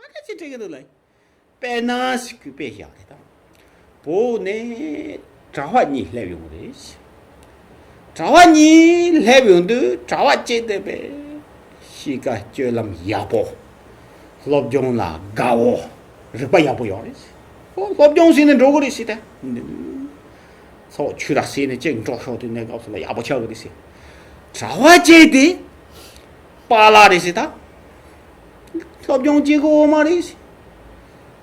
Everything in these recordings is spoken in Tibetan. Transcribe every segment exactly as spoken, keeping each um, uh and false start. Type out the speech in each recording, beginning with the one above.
ད་ག་ཅི་དྲན་གི་འདུག་ལ། དཔེར་ན་ཞིག་གི་དཔེ་བཞག་རེད་ད། བོད་ནས་གྲྭ་པ་གཉིས་སླེབས་ཡོང་གི་རེད། གྲྭ་པ་གཉིས་སླེབས་ཡོང་དུས་གྲྭ་པ་གཅིག་དེ་དཔེ་གཤིས་ཀ་སྤྱོད་ལམ་ཡག་པོ། སློབ་སྦྱོང་ལ་དགའ་བོ། རིག་པ་ཡག་པོ་ཡོད་རེད། ཁོ་སློབ་སྦྱོང་ཟེར་ནས་འགྲོ་གི་རེད་ཟེར་ད། ཚོགས་ཆོས་ར་ཟེར་ནས་གཅིག་འགྲོ་ཤོག་དུས་གནས་སྐབས་སུ་ལ་ཡག་པོ་ཆགས་གི་རེད་ཟེར། གྲྭ་པ་གཅིག་དེ་པཱ་ལགས་རེད་ཟེར་ད། སློབ་སྦྱོང་བྱེད་དགོས་མ་རེད།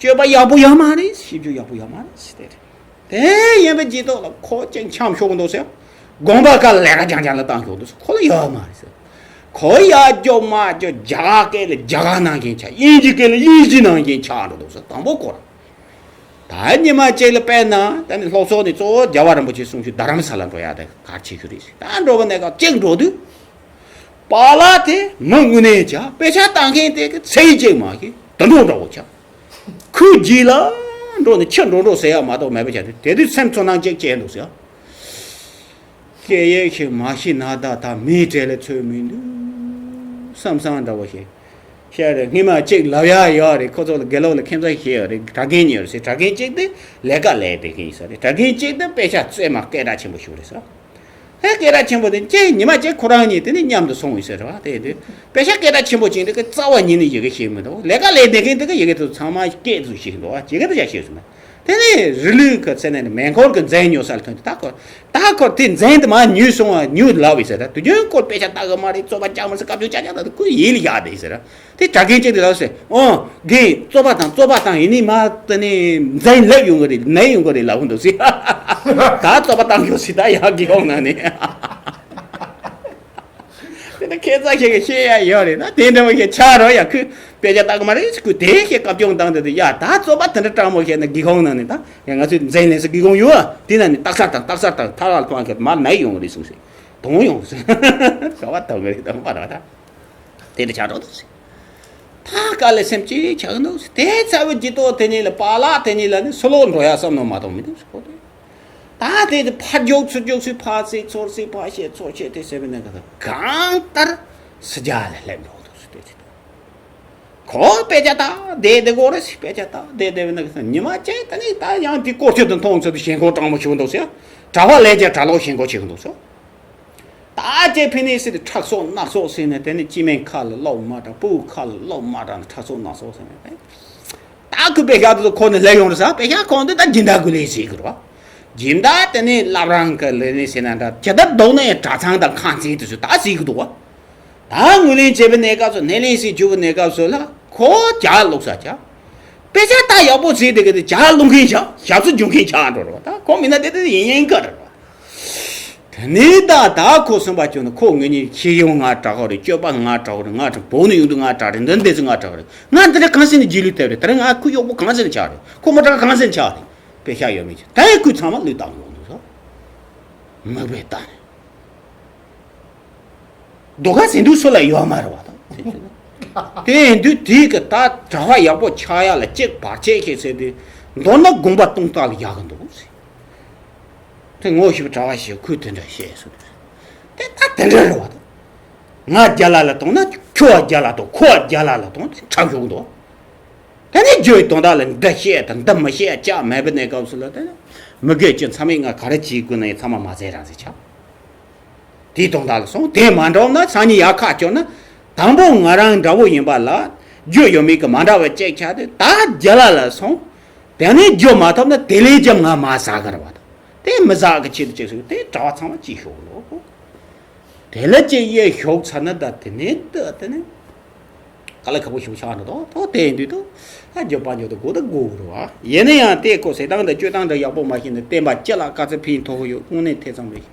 སྤྱོད་པ་ཡག་པོ་ཡོད་མ་རེད། ཞིབ་འཇུག་ཡག་པོ་ཡོད་མ་རེད་ཟེར་ཏེ། དེ་ཡིན་པའི་རྗེས་ཐོག་ལ་ཁོ་ཅིག་འཁྱམ་ཤོག་འདུག་ཟེར། དགོན་པ་ཁ་ལས་ཀ་རྐྱང་རྐྱང་ལ་བཏང་ཤོག་འདུག་ཟེར། ཁོ་ལ་ཡོད་མ་རེད་ཟེར། ཁོ་ཡར་རྒྱུག་མར་རྒྱུག་རྒྱ་གར་སྐད་ལ་རྒྱ་གར་ནང་བཞིན་ཆགས། དབྱིན་ཇི་སྐད་ལ་དབྱིན་ཇི་ནང་བཞིན་ཆགས་འགྲོ་འདུག་ཟེར། དང་པོ་ཁོ་རང་། ད་ཉི་མ་གཅིག་ལ་དཔེར་ན་ད་ནི་སློབ་གསོ་ནི་གཙོ་བོ་རྒྱལ་བ་རིན་པོ་ཆེ་གསུང་ཆོས་རྡ་རམ་ས་ལ་འགྲོ་ཡ་དེ་གལ་ཆེ་ཤོས་རེད་ཟེར། ད་འགྲོ་བ་ནས་ཀ་གཅིག་འགྲོ་དུས། པཱ་ལགས་དེ་མི་དངོས་གནས་ཀྱང་དཔེ་ཆ་ལྟ་མཁན་དེ་གི་ཚེ་གཅིག་མ་གི་དུད་འགྲོ་འདྲ་བོ་ཆགས། ཁོའི་རྗེས་ལ་འགྲོ་ནས་ཁྱི་འགྲོ་འགྲོ་ཟེར་ཡ་མ་གཏོགས་མེད་པ་ཆགས་དུས། དེ་དུས་སེམས་ཚོར་སྣང་གཅིག་སྐྱེས་འདུག་ཟེར། སྐད་ཡིག་ཞིག་མ་ཤེས་ན་ད་ད་མིའི་གྲལ་ལ་ཚུད་མི་འདུག་བསམ་བསམ་འདྲ་བོ་ཞིག་བཤད་རེད། སྔོན་མ་གཅིག་ལབ་ཡ་ཡོད་རེད། ཁོ་ཚོ་ལ་དགེ་ལུགས་ལ་ཁྱིམ་ཚང་ཞིག་ཡོད་རེད། གྲྭ་རྒན་གཉིས་ཡོད་རེད་ཟེར། གྲྭ་རྒན་གཅིག་དེ་ལས་ཀ་ལས་བསྡད་མཁན་ཡིན་ས་རེད། གྲྭ་རྒན་གཅིག་དེ་དཔེ་ཆ་རྩེད་མ་སྐད་གྲགས་ཆེན་པོ་ཞིག་རེད་ཟེར། ཧེ། སྐད་གྲགས་ཆེན་པོ་དེ་ཅེ་ཉི་མ་ཅེ་ཁོ་རང་གཉིས་དེ་ནས་མཉམ་དུ་སོང་ཡོད་ཟེར་བ་དེ་དུས། དཔེ་ཆ་སྐད་གྲགས་ཆེན་པོ་ཅིག་འདི་གི་རྩ་བ་ཉིད་ནས་ཡི་གེ་ཤེས་མི་འདུག་ལས་ཀ་ལས་བསྡད་མཁན་དེ་གི་ཡི་གེ་དེ་ཚང་མ་སྐད་དུ་ཤེས་འདུག་ཡི་གེ་དེ་ཡང་ཤེས་སོང་། དེ་ནས་རི་ལུས་ཀྱི་ཚེ་ནས་མེ་འཁོར་གྱི་འཛིན་ཉོ་སར་ཐོན་ཏེ། ད་ཁོ་ད་ཁོ་དེ་འཛིན་དེ་མ་ཉོས་སོང་བ་ཉོས་ལབ་ཡོད་ཟེར། ད་དུས་རྒྱུན་ཁོ་དཔེ་ཆ་ལྟ་གི་མ་རེད། རྩོད་པ་རྒྱག་མ་རེད། སྐབས་བཅོ་ཅག་ཅག་ད་དུ་ཁོ་ཡིད་ལ་བཞག་བསྡད་ཟེར། དེ་གྲྭ་རྒན་གཅིག་དེ་ལབ་ཟེར། ཨོ། རྒན། རྩོད་པ་དང་རྩོད་པ་དང་ཡིན་ནི་མ་དེ་ནི་འཛིན་སླེབས་ཡོང་གི་རེད། ནད་ཡོང་གི་རེད་ལབ་འདུག་ཟེར། ད་རྩོད་པ་བཏང་ཤོག་ཟེར། ད་ཡང་སྒེའུ་ཁུང་ནང་ནས། དེ་ནི་ཁྱད་མཚར་ཞིག་གི་བཤད་ཡ་ཡོད་རེད། ད་དེ་འདྲ་བ་ཞིག་ཆགས་རོགས་ཡ། ཁོས་དཔེ་ཆ་ལྟ་གི་མ་རེད། ཁོས་དེ་ཞིག་བཀའ་བཀྱོན་བཏང་དེ་དུས། ཡ། ད་རྩོད་པ་དེ་འདྲ་སྤྲང་མོ་བཤད་ན་སྒེའུ་ཁུང་ནང་ནས། ད་ཡ་ང་ཚོས་འཛིན་ལེན་ས་སྒེའུ་ཁུང་ཡོད་ཨ། དེ་ནང་ནས་སྟག་ཚང་དང་སྟག་ཚང་དང་ཐར་བ་ལ་ཕངས་ཁྱེད་མར་ནད་ཡོང་གི་རེད་གསུངས་ཟེར། དོང་ཡོང་ཟེར། ག་བ་དོང་གི་རེད་དང་པ་ར་ད། དེ་འདྲ་ཆགས་འགྲོ་འདུག་ཟེར། ད་དཀའ་ལས་སེམས་ཅིག་ཆགས་འདུག་ཟེར། དེ་ཚ་བའི་ལྗིད་ཏོག་དེ་གཉིས་ལ། པཱ་ལགས་དེ་གཉིས་ལ་ནི་སུ་ལོག་འགྲོ་ཡ་བསམ་ནོ་མ་གཏོགས་མི་འདུག་ཟེར། ཁོ་དེ་ད་དེ་དེ་ཕར་རྒྱུག་ཚུར་རྒྱུག་ཚུར། ཕར་བཤད་ཚུར་བཤད། ཕར་བཤད་ཚུར་བཤད། དེ་ཟེར་བའི་ནང་གི་གང་ལྟར་ཕྱི་རྒྱལ་ལ་སླེབས་འགྲོ་འདུག་ཟེར། དེ་དེ་ཁོ་དཔེ་ཆ་ལྟ་བསྡད་བསྡད་དགོས་རེད་ཟེར། དཔེ་ཆ་ལྟ་བསྡད་བསྡད་པའི་ནང་གི་ཉི་མ་གཅིག་ད་ནི་ད་ཡང་དེ་སྐོར་ཆུ་དང་མཐོང་ཚོད་དུ་ཞེན་ཁོག་སྤྲང་མོ་ཞིག་འདུག་ཟེར། གྲྭ་པ་ལས་ཀྱང་གྲྭ་ལོག་ཞེན་ཁོག་ཆེ་གི་འདུག་ཟེར། ད་ཅེ་ཕི་ནི་སི་དེ་ཁྲག་སོག་རྣག་སོག་ཟེར་ནས། དེ་ནི་སྐྱེ་དམན་ཁ་ལ་སློབ་མ་དྲག། ཕྲུ་གུ་ཁ་ལ་སློབ་མ་དྲག་ནས་ཁྲག་སོག་རྣག་སོག་ཟེར་ནས། ད་ཁོས་དཔེ་ཤག་དེ་ཚོ་ཁོ་ནས་སླེབས་ཡོང་རེད་ཟེར། དཔེ་ཤག་ཁོང་དེ་ད་སྦྱིན་བདག་དགོས་ལས་ཟེར་གི་རེད་བ། སྦྱིན་བདག་དེ་ནི་བླ་བྲང་གི་ལས་ནི་ཟེར་ན་འདྲ། ཇི་ལྟར་ལྡོག་ན་ཡང་གྲྭ་ཚང་དང་ཁང་ཚན་དེ་ཚོ་ད་ཟེར་གི་འདུག་བ། ད་ངོས་ལེན་བྱེད་པའི་གནས་སྐབས་སུ། སྣེ་ལེན་ཞིག་བྱུང་བའི་གནས་སྐབས་སུ་ལ་ཁོ་ཇ་བླུགས་ས་ཆགས། དཔེ་ཆ་ད་ཡག་པོ་བྱས་དེ་གི་དེ་ཇ་བླུགས་མཁན་ཆགས། ཞབས་སུ་འཇུག་མཁན་ཆགས་འགྲོ་རེད་བ། ད་ཁོ་མིན་ན་དེ་དེ་ཡིན་ཡིན་ག་རེད་བ། དེ་ནས་ད་ད་ཁོ་སེམས་པ་སྐྱོ་ནས། ཁོ་ངོས་ནས་ཤེས་ཡོན་ང་དྲག་གི་རེད། སྤྱོད་པ་ང་དྲག་གི་རེད། ང་དྲག་བོད་ནས་ཡོང་དུས་ང་དྲག་རེད། འདི་འདི་ཚོ་ང་དྲག་གི་རེད། ང་འདི་འདྲ་གང་ཟེར་ནས་རྗེས་ལུས་ཐེབས་རེད། དེ་རིང་ང་ཁོའི་གཡོག་པོ་གང་ཟེར་ནས་ཆགས་རེད། ཁོ་མོ་དྲག་གང་ཟེར་ནས་ཆགས་རེད། དཔེ་ཤག་ཡོད་མེད་ཀྱི་ད་ཡང་ཁོས་ཚང་མ་བློས་བཏང་ཡོང་འདུག་ཟེར། མིག་དཔེ་བལྟས་ནས། ལྡོག་ག་ཟིན་དུས་སུ་ལ་ཡོད་མ་རེད་བ་དང་། དེ་ཡིན་དུས་དེའི་གི་ད་གྲྭ་པ་ཡག་པོ་ཆགས་ཡ་ལ་གཅིག་བར་ཆད་ཞིག་ཟེར་དུས། མདོར་ན་དགོངས་པ་སྟོང་ཐོག་ལ་ཡག་གི་འདུག་ཟེར། དེ་ངོ་ཤེས་པའི་གྲྭ་པ་ཞིག་ཁོས་དེ་འདྲ་བཤད་སོང་། དེ་ད་དེ་འདྲ་རེད་བ་དང་། ང་རྒྱ་ལ་ལ་གཏོང་ན་ཁྱོད་རྒྱ་ལ་གཏོང་། ཁོ་རྒྱ་ལ་ལ་གཏོང་། དེ་ཁྲག་ཤོག་འདུག་དེ་ནས་རྒྱུའི་དོན་དག་ལ་འདི་བཤད་དང་འདི་མི་བཤད་ཅག་མེད་པའི་གནས་སྐབས་སུ་ལ། དེ་ནས་མི་དགོས་ཀྱི་མཚམས་མེད་ང་ག་རེ་བྱེད་དགོས་ན་ཡང་ཚང་མ་མ་ཟད་རང་ཟེར་ཆགས། དེའི་དོན་དག་ལ་སོང་། དེ་མ་འགྲོ་ན་སང་ཉིན་ཡར་ཁ་སྐྱོར་ན། དང་པོ་ང་རང་འདྲ་བོ་ཡིན་པ་ལ་རྒྱུ་ཡོད་མེད་ཀྱི་མ་འདྲ་བ་ཅིག་ཆགས་ཏེ། ད་རྒྱ་ལ་ལ་སོང་། དེ་ནས་རྒྱུ་མ་ཐོབ་ན་དེ་ལས་ཀྱང་ང་མ་ཟ་གི་རེད་བ་དང་། དེ་མི་ཟ་གི་ཆེད་དུ་ཅིག་སོང་། དེ་གྲྭ་པ་ཚང་མ་ཅིག་ཤོག་ལོ། དེ་ལ་ཅིག་གཡས་ཞོག་ཚར་ན། ད་དེ་ནས་ད་དེ་ནས་དཀའ་ལས་ཁག་པོ་ཞིག་ཆགས་འགྲོ་དོ། དོ་དེ་ཡིན་དུས་དོ། ཨ་རྒྱུ་པ་རྒྱུ་དོ་དགོས་དོ་དགོས་རེད་བ། ཡིན་ན་ཡང་དེ་ཁོ་ཟས་སྟངས་དང་སྤྱོད་སྟངས་འདྲ་ཡག་པོ་མ་ཤེས་ནས། བསྟན་པ་སྤྱི་ལ་ག་ཚོད་ཕན་ཐོགས་ཡོད་དངོས་གནས་ཐེ་ཚོམ་རེད།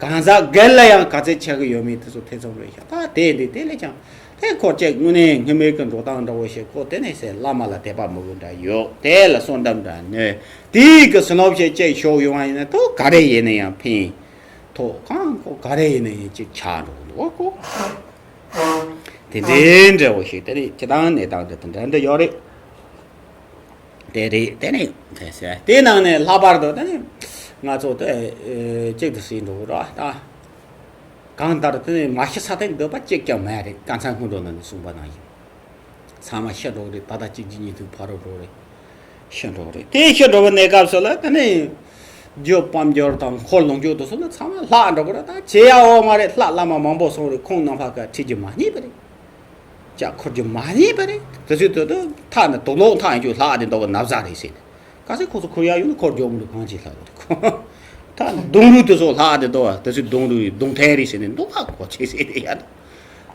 གང་ཟག་སྒེར་ལ་ཡང་ག་ཚོད་ཆགས་ཀྱི་ཡོད་མེད་དེ་ཚོ་ཐེ་ཚོམ་རེད་ཤག་ད་དེ་འདི་དེ་ལས་ཀྱང་དེ་ཁོ་ཅིག་དངོས་གནས་སྔོན་མའི་གི་འགྲོ་སྟངས་འདྲ་བོ་ཞིག་ཁོ་དེ་ནས་ཟེར། བླ་མ་ལ་དད་པ་མོས་གུས་འདྲ་ཡོད། དེ་ལ་གསོལ་འདེབས་འདྲ་ནོས། དེའི་གི་བསོད་ནམས་ཞིག་ཅིག་ཤོག་ཡོང་བ་ཡིན་ན་དོ་ག་རེ་ཡིན་ན་ཡང་ཕན་ཐོགས། གང་ཁོ་ག་རེ་ཡིན་ན་ཡང་ཅིག་ཆགས་འགྲོ་གི་འདུག་གོ། དེ་འདྲའི་འདྲ་བོ་ཞིག་དེ་རེད། སྤྱི་བཏང་གནས་སྟངས་དེ་དེ་འདྲ་འདྲ་ཡོད་རེད། དེ་རེད། དེ་ནས་དེ་ཟེར། དེ་ནང་ནས་ལྷག་པར་དུ་དེ་ནས་ང་ཚོ་དེ་གཅིག་ཏུ་ཟིན་འགྲོ་གི་རེད་ད། གང་ལྟར་དེ་ནས་མ་ཤི་ས་དེ་འདོད་པ་གཅིག་ཀྱང་མེད་རེད། ཀཾ་ཚང་སྔོན་འགྲོ་ནང་ནས་གསུངས་པ་ནང་བཞིན། ཚང་མ་ཤི་འགྲོ་གི་རེད། ད་ལྟ་གཅིག་གཅིག་གཉིས་མཐུད་ཕ་རོལ་འགྲོ་རེད། ཤི་འགྲོ་གི་རེད། དེ་ཤི་འགྲོ་བའི་གནས་སྐབས་སུ་ལ་དེ་ནས་རྒྱུ་སྤམ་རྒྱུར་དང་འཁོར་ལོངས་སྤྱོད་དུ་སོང་ན་ཚང་མ་ལྷག་འགྲོ་གི་རེད། ད་བྱེད་ཡ་འོ་མ་རེད། ལྷ་བླ་མ་མང་པོ་སོང་རེད། ཁོང་རྣམ་པ་ཀ་ཁྲིད་རྒྱུ་མ་རྙེད་པ་རེད། ལྕགས་འཁོར་རྒྱུ་མ་རྙེད་པ་རེད། དེ་ཚོའི་དོན་དུ་ཐག་ནི་དུག་ལོག་ཐག་ཡིན་རྒྱུ་ལྷག་དེ་འདོགས་ན་བཟའ་རེད་ཟེར་ནས། ག་ཚོད་ཁོ་ཚོ་ཁུར་ཡ་ཡོད་ན་འཁོར་རྒྱུ་མི་འདུག་གང་ཅི་ལྷག་པ་རེད་ཁོ། ཐག་ནི་གདུང་རུས་དེ་ཚོ་ལྷག་དེ་འདོགས་པ། དེ་ཚོའི་གདུང་རུས་གདུང་ཐལ་རེད་ཟེར་ནས་འདུག་ག་གོ་ཆེ་ཟེར་དེ་ཡ།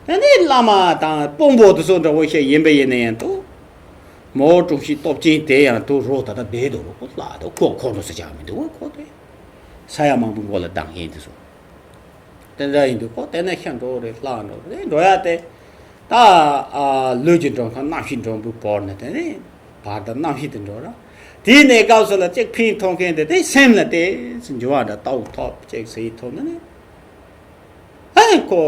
དེ་ནས་བླ་མ་དང་དཔོན་པོ་དེ་ཚོ་འདྲ་བོ་ཞིག་ཡིན་པ་ཡིན་ན་ཡང་འདུག་མོ་ཀྲུང་ཤིས་སྟོབས་ཆེན་དེ་ཡང་དུ་རོ་ད་ལྟ་བསྡད་འདུག་ཁོ་ལྷག་འདུག་ཁོ་འཁོར་འདུག་ཟེར་ཆགས་མི་འདུག་ཁོ་དེ་ས་ཡ་མང་པོའི་མགོ་ལ་ལྡང་ཡིན་དེ་ཚོ། དེ་འདྲ་ཡིན་དུས་ཁོ་དེ་ནས་ཤི་འགྲོ་རེད། ལྷག་འགྲོ་རེད། འགྲོ་ཡ་དེ་ད་ཨ་ལུས་ཀྱི་འགྲོ་ཁང་རྣམ་ཤེས་འགྲོ་འབུ་བོར་ནས་དེ་ནས་བར་དུ་རྣམ་ཤེས་དེ་འགྲོ་ར། དེའི་གནས་སྐབས་སུ་ལ་གཅིག་ཕན་ཐོགས་མཁན་དེ་དེ་སེམས་ལ་དེ་འགྱུར་བ་འདྲ་ལྟ་བུ་ཐོབ་གཅིག་ཟེར་ཐོབ་ནས་ནི། ཨ་ཁོ་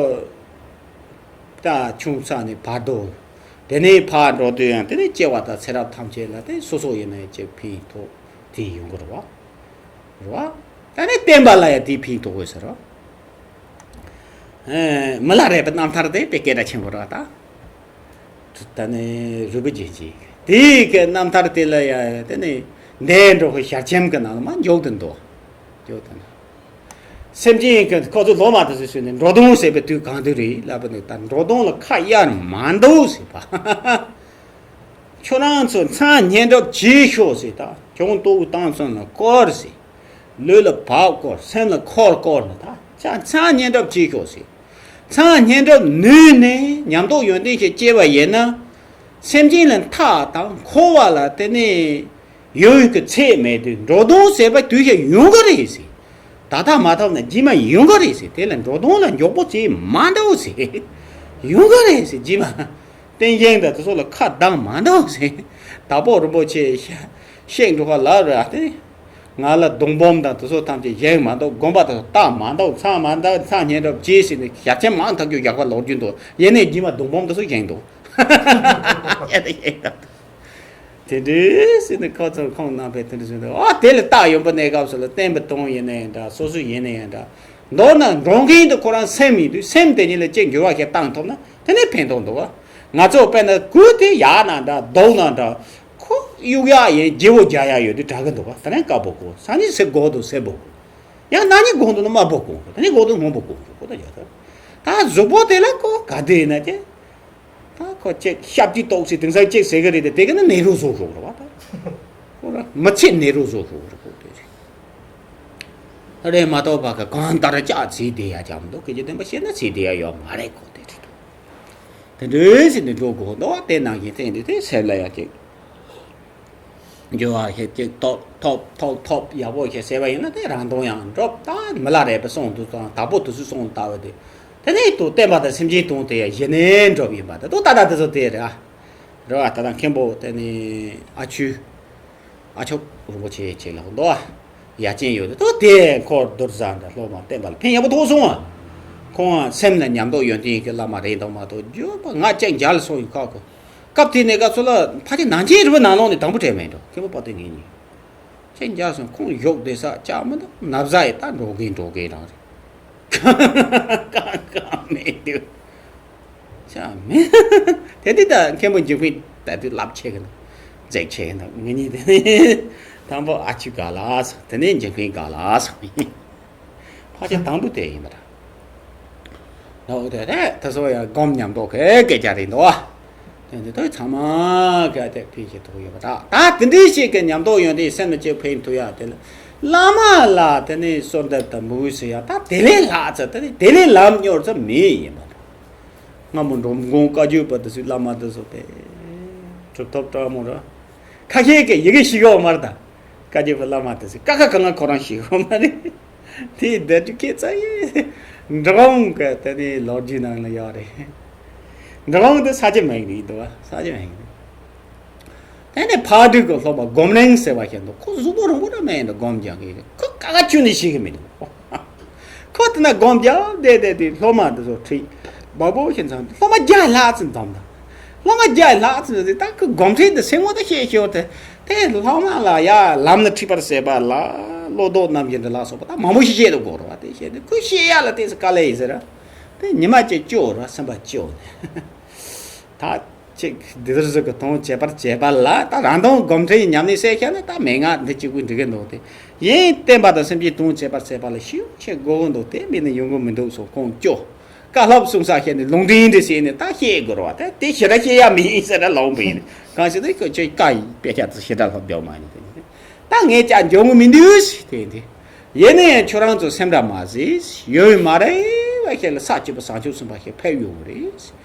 ད་ཆུང་ས་ནས་བར་དོ། དེ་ནས་ཕར་འགྲོ་དུས་ཡང་དེ་ནས་སྐྱེ་བ་དང་ཚེ་རབས་ཐམས་ཅད་ལ་དེ་སོ་སོ་ཡིན་ན་ཡང་གཅིག་ཕན་ཐོགས་དེ་ཡོང་གི་རེད་བ། རེད་བ། ད་ནི་བསྟན་པ་ལ་ཡང་དེའི་ཕན་ཐོགས་དགོས་ཟེར་རོ། ཨེ། མི་ལ་རས་པའི་རྣམ་ཐར་དེ་དཔེ་སྐད་གྲགས་ཆེན་པོ་རེད་བ་ད། ད་ནི་རུས་པའི་རྒྱན་གྱི་དེའི་གི་རྣམ་ཐར་དེ་ལ་ཡང་དེ་ནི་འདས་འགྲོ་གི་ཞལ་ཆེམས་གི་ནང་ལ་མ་འཇོག་ཏུ་འདུག་འཇོག་ཏུ་འདུག་སེམས་ཅན་གི་ཁོ་ཚོ་སློབ་མ་དེ་ཚོ་ཞུས་ནས་འགྲོ་དོན་ཟེར་བའི་དུས་གང་དུས་རེད་ལབ་པ་ནི་ད་འགྲོ་དོན་ལ་ཁ་གཡར་མ་འདུག་ཟེར་བ། ཁྱོད་རང་ཚོ་མཚན་སྙན་གྲགས་བྱེད་ཤོག་ཟེར། ད་གྱོང་ལྟོ་བུ་བཏང་སོང་ན་སྐོར་ཟེར། ལུས་ལ་བབ་སྐོར། སེམས་ལ་འཁོར་སྐོར་ནི་ད་ཆ་མཚན་སྙན་གྲགས་བྱེད་ཤོག་ཟེར། མཚན་སྙན་གྲགས་ནུས་ནས་ཉམས་རྟོགས་ཡོན་ཏན་ཞིག་སྐྱེས་པ་ཡིན་ན། སེམས་ཅན་ལ་མཐའ་དང་འཁོར་བ་ལ་དེ་ནས་ཡོད་ཀྱི་ཚད་མེད་དུས་འགྲོ་དོན་ཟེར་བ་དུས་ཤིག་ཡོང་གི་རེད་ཟེར། ད་ལྟ་མ་ཐོབ་ན་རྗེས་མ་ཡོང་གི་རེད་ཟེར། དེ་ལ་འགྲོ་དོན་ལ་མགྱོགས་པོ་བྱེད་མ་འདྲ་བོ་ཟེར། ཡོང་གི་རེད་ཟེར་རྗེས་མ། རྟེན་བཞེངས་དང་དེ་ཚོ་ལ་ཁ་གདངས་མ་འདྲ་བོ་ཟེར། དྭགས་པོ་རིན་པོ་ཆེ་གཤེགས་འགྲོ་ཁ་ལ་རེད་ཨ་དེ། ང་ལ་སྡོང་འབུམ་དང་དེ་ཚོ་ཐམས་ཅད་བཞེངས་མ་འདུག་དགོན་པ་དེ་ཚོ་བཏབ་མ་འདུག་མཚན་མ་འདུག་མཚན་སྙན་གྲགས་བྱེད་ཟེར་ནས་ཞལ་ཆེམས་མང་ཐག་ཆོད་རྒྱག་པ་ལོག་རྒྱུ་འདུག་ཡིན་ནའི་རྗེས་མ་སྡོང་འབུམ་དེ་ཚོ་བཞེངས་འདུག་ཡ་དེ་བཞེངས་འདུག་དེ་འདྲའི་ཟེར་ནས་ཁོ་ཚོར་ཁོང་རྣམ་པས་དེ་འདྲ་ཟེར་འདུག་ཨ་དེ་ལ་རྟགས་ཡོན་པོ་གནས་སྐབས་སུ་ལ་བསྟན་པའི་དོན་ཡིན་ན་ཡང་འདྲ་སོ་སོ་ཡིན་ན་ཡང་འདྲ། མདོར་ན་འགྲོ་མཁན་དེ་ཁོ་རང་སེམས་ཡིན་དུས་སེམས་དེ་ཉིད་ལ་གཅིག་འགྱུར་བ་ཞིག་བཏང་ཐུབ་ན་དེ་ནས་ཕན་ཐོགས་འདུག་བ། ང་ཚོ་དཔེར་ན་གོས་དེ་ཡག་ན་འདྲ་སྡུག་ན་འདྲ། ཁོ་གཡུག་ཡག་ཡིན་བརྗེ་པོ་རྒྱག་ཡག་ཡོད་དུས་དྲག་གི་འདུག་བ། དེ་ནས་དཀར་པོ་གོན། སང་ཉིན་སེར་གོན་འདུག་སེར་པོ་གོན། ཡང་གནངས་ཉིན་གོན་འདུག་ན་དམར་པོ་གོན་དགོས། དེ་ནས་གོན་འདུག་སྔོན་པོ་གོན་དགོས་ཁོ་ད་ཡོད་ད། ད་གཟུགས་པོ་དེ་ལ་ཁོ་ག་དུས་ཡིན་ན་ཀྱེ། ད་ཁོ་ཅིག་ཤབ་ཀྱི་ཏོག་ཙེ་དེང་སང་ཅིག་ཟེར་གི་རེད་དེ་དེ་ག་ནི་ནད་རོ་བཟོ་ཤོག་རེད་བ་ད། ཁོ་ར་མི་ཚེ་ནད་རོ་བཟོ་ཤོག་རེད་ཁོ་དེ་རེད། ད་རེད་མ་གཏོགས་པ་ག་གང་ལྟར་ཅག་ཚེ་བསྡད་ཡ་ཅང་མི་འདུག་སྐད་ཆ་བདེན་པ་བཤད་ན་ཚེ་བསྡད་ཡ་ཡོད་མ་རེད་ཁོ་དེ་རེད། དེ་འདྲའི་ཞིག་ནས་འགྲོ་དགོས་འདུག་དེ་ནང་བཞིན་བསྟན་འདི་དེ་སེམས་ལ་ཡང་ཅིག་འགྱུར་བ་ཞིག་ཅིག་ཐོབ་ཐོབ་ཐོབ་ཐོབ་ཡག་པོ་ཞིག་ཟེར་བ་ཡིན་ན་དེ་རང་དོན་ཡང་འགྲུབ། ད་མི་ལ་རས་པའི་གསུང་དུ་དང་དྭགས་པོ་དུ་སུ་གསུང་ལྟ་བུ་དེ། དེ་ནས་དུ་བསྟན་པ་དང་སེམས་ཅན་དོན་དེ་ཡང་གཞི་ནས་འགྲུབ་ཡིན་པ་དེ་དུ་ད་ལྟ་དེ་ཚོ་དེ་རེད་ཨ། རེད་བ། ད་ལྟ་མཁན་པོ་དེ་ནས་ཨ་ཆུ། ཨ་ཆོ་རིན་པོ་ཆེ་ཆེ་ལགས་འདུག་ཨ། ཡ་ཅན་ཡོད་དེ་དེ་ཁོ་རྡོར་བཟང་འདྲ་སློབ་མ་བསྟན་པ་ལ་ཕན་ཡག་པོ་ཐོགས་སོང་ཨ། ཁོང་ཨ་སེམས་ལ་ཉམས་རྟོགས་ཡོན་ཏན་གྱི་བླ་མ་རེད་འདུག་མ་གཏོགས་བརྒྱུད་པ་ང་ཅག་མཇལ་སོང་ཡོད་ཁག་གོ། སྐབས་དེ་ནས་སྐབས་སུ་ལ་ཕལ་ཆེར་ནང་ཆེན་རིམ་པ་ནང་ལོགས་ནས་དང་པོ་གྲས་མེད་འགྲོ་མཁན་པོ་དཔའ་བརྟུལ་ངེད་གཉིས། ཅག་མཇལ་སོང་ཁོང་བཞུགས་བསྡད་ས་ཅག་མི་འདུག་ན་བཟའ་ཡི་ད་འགྲོ་གིན་འགྲོ་གིན་རང་རེད། གང་གང་མེད་འདུག་ཅང་མེད། དེ་དུས་ད་མཁན་པོ་འཇིགས་མེད་ད་དུས་ལབ་ཆེ་གི་ན། འཛེག་ཆེ་གི་ན་ངེད་གཉིས་དེ་ནི། དང་པོ་ཨ་ཆུ་ག་ལ་སོང་དེ་ནས་འཇིགས་མེད་ག་ལ་སོང་ཡིན། ཕལ་ཆེར་དང་པོ་དེ་ཡིན་པ་འདྲ། ལོག་དེ་རེད་དེ་ཚོ་ཡང་སྒོམ་ཉམས་རྟོགས་གི་སྐད་ཆ་རེད་འདུག་བ། དེ་འདི་དག་ཚང་མ་ག་དེ་ཕན་ཞིག་ཐོགས་ཡོད་པ་འདྲ། ད་དེ་འདྲའི་ཞིག་གི་ཉམས་རྟོགས་ཡོན་ཏན་སེམས་ལ་ཅིག་ཕན་ཐོགས་ཡ་དེ་ལ། བླ་མ་ལ་དེ་ནས་གསོལ་འདེབས་དང་མོས་གུས་ཟེར་ཡ་ད་དེ་ལས་ལྷག་ཙམ་དེ་ནས་དེ་ལས་ལམ་སྙོར་ཙམ་མེད་ཡིན་པ་འདྲ། སྔ་མོ་འབྲོམ་སྒོང་བཀའ་བརྒྱུད་པ་དེ་ཚོའི་བླ་མ་དེ་ཚོ་དེ། གྲུབ་ཐོབ་གྲགས་མོ་ར། ཁ་ཤས་ཀྱིས་ཡི་གེ་ཤེས་ཀྱི་ཡོད་མ་རེད་ད། བཀའ་བརྒྱུད་པའི་བླ་མ་དེ་ཚོས་ཀ་ཁ་ག་ང་ཁོ་རང་ཤེས་ཀྱི་ཡོད་མ་རེད། དེའི་བརྡ་སྤྲོད་སྐད་ཆ་ཡིན། འབྲི་གུང་གི་དེ་ནས་ལོ་རྒྱུས་ནང་ལ་ཡོད་རེད། འབྲི་གུང་དེ་ས་ཆ་མེད་ནི་འདུག་བ། ས་ཆ་མེད་ནི། དེ་ནས་ཕག་གྲུ་གི་སློབ་མ་སྒོམ་རིང་ཟེར་བ་ཞིག་འདུག་ཁོ་གཟུགས་པོ་རིང་པོ་ར་མེད་འདུག་སྒོམ་རྒྱག་གི་ཁོ་ཀ་ཁ་ཁྱོན་ནས་ཤེས་ཀྱི་མི་འདུག་ཁོ་དེ་ན་སྒོམ་རྒྱག་བསྡད་བསྡད་དུས་སློབ་མ་དེ་ཚོ་ཁྲིད། མང་པོ་ཞིག་འཛོམས་སློབ་མ་བརྒྱ་ལྷག་ཙམ་འཛོམས་དང་། སློབ་མ་བརྒྱ་ལྷག་ཙམ་ཟེར་ད་ཁོ་སྒོམ་ཁྲིད་དེ་སེམས་ངོ་ད་ཤེས་ཤེས་དེ། དེ་སློབ་མ་ལ་ཡ་ལམ་ལ་ཁྲིད་པར་ཟེར་བ་ལ་བློ་ལྡོག་རྣམ་བཞི་འདི་ལ་སོགས་པ་ད་མང་པོ་ཞིག་བཤད་དུ་དགོས་རེད་བ། དེ་བཤད་དུས་ཁོས་བཤད་ཡ་ལ་དེ་ཚོ་དཀའ་ལས་ཡིན་ཟེར། དེ་ཉི་མ་གཅིག་སྐྱོ་ར་སེམས་པ་སྐྱོ་ནས་ད། ཅིག་འདི་ལྟར་ཟིག་གི་དོན་བྱེད་པར་བྱེད་པ་ལ་ད་རང་དོན་སྒོམ་ཁྲིད་ཉམས་ལེན་བྱས་ཤག་ན་ད་མན་ངག་འདི་གཅིག་པུས་འགྲིག་གི་འདུག་སྟེ། ཡིན་བསྟན་པ་དང་སེམས་ཅན་དོན་བྱེད་པར་བྱེད་པ་ལ་ཤུགས་ཆེ་དགོས་ཀྱི་འདུག་སྟེ། མིན་ན་ཡོང་གི་མི་འདུག་སོགས་ཁོང་སྐྱོ། བཀའ་སློབ་གསུང་ས་ཤེས་ནས་ལུང་འདྲེན་འདི་བྱས་ནས་ད་བཤད་དགོས་རེད་བ། ད་དེ་ཞེ་དྲག་བཤད་ཡ་མིན་ཟེར་ར་ལོང་པ་ཡིན། གང་ཞིག་ད་ཁོ་ཆོས་བཀའ་ཡི་དཔེ་ཆ་ཚོ་ཞེ་དྲག་སློབ་རྒྱག་མ་ཡིན་ཟེར། ད་ངས་ཀྱང་འཇོན་གི་མི་འདུག་ཟེར་དེ་འདི། ཡིན་ན་ཡང་ཁྱོད་རང་ཚོ་སེམས་ཁྲལ་མ་བྱེད། ཡོད་མ་རེད་བ། ཁྱེད་ལ་ས་བཅུ་པ་བྱང་ཆུབ་སེམས་དཔའ་ཞིག་ཕེབས་ཡོང་གི་རེད།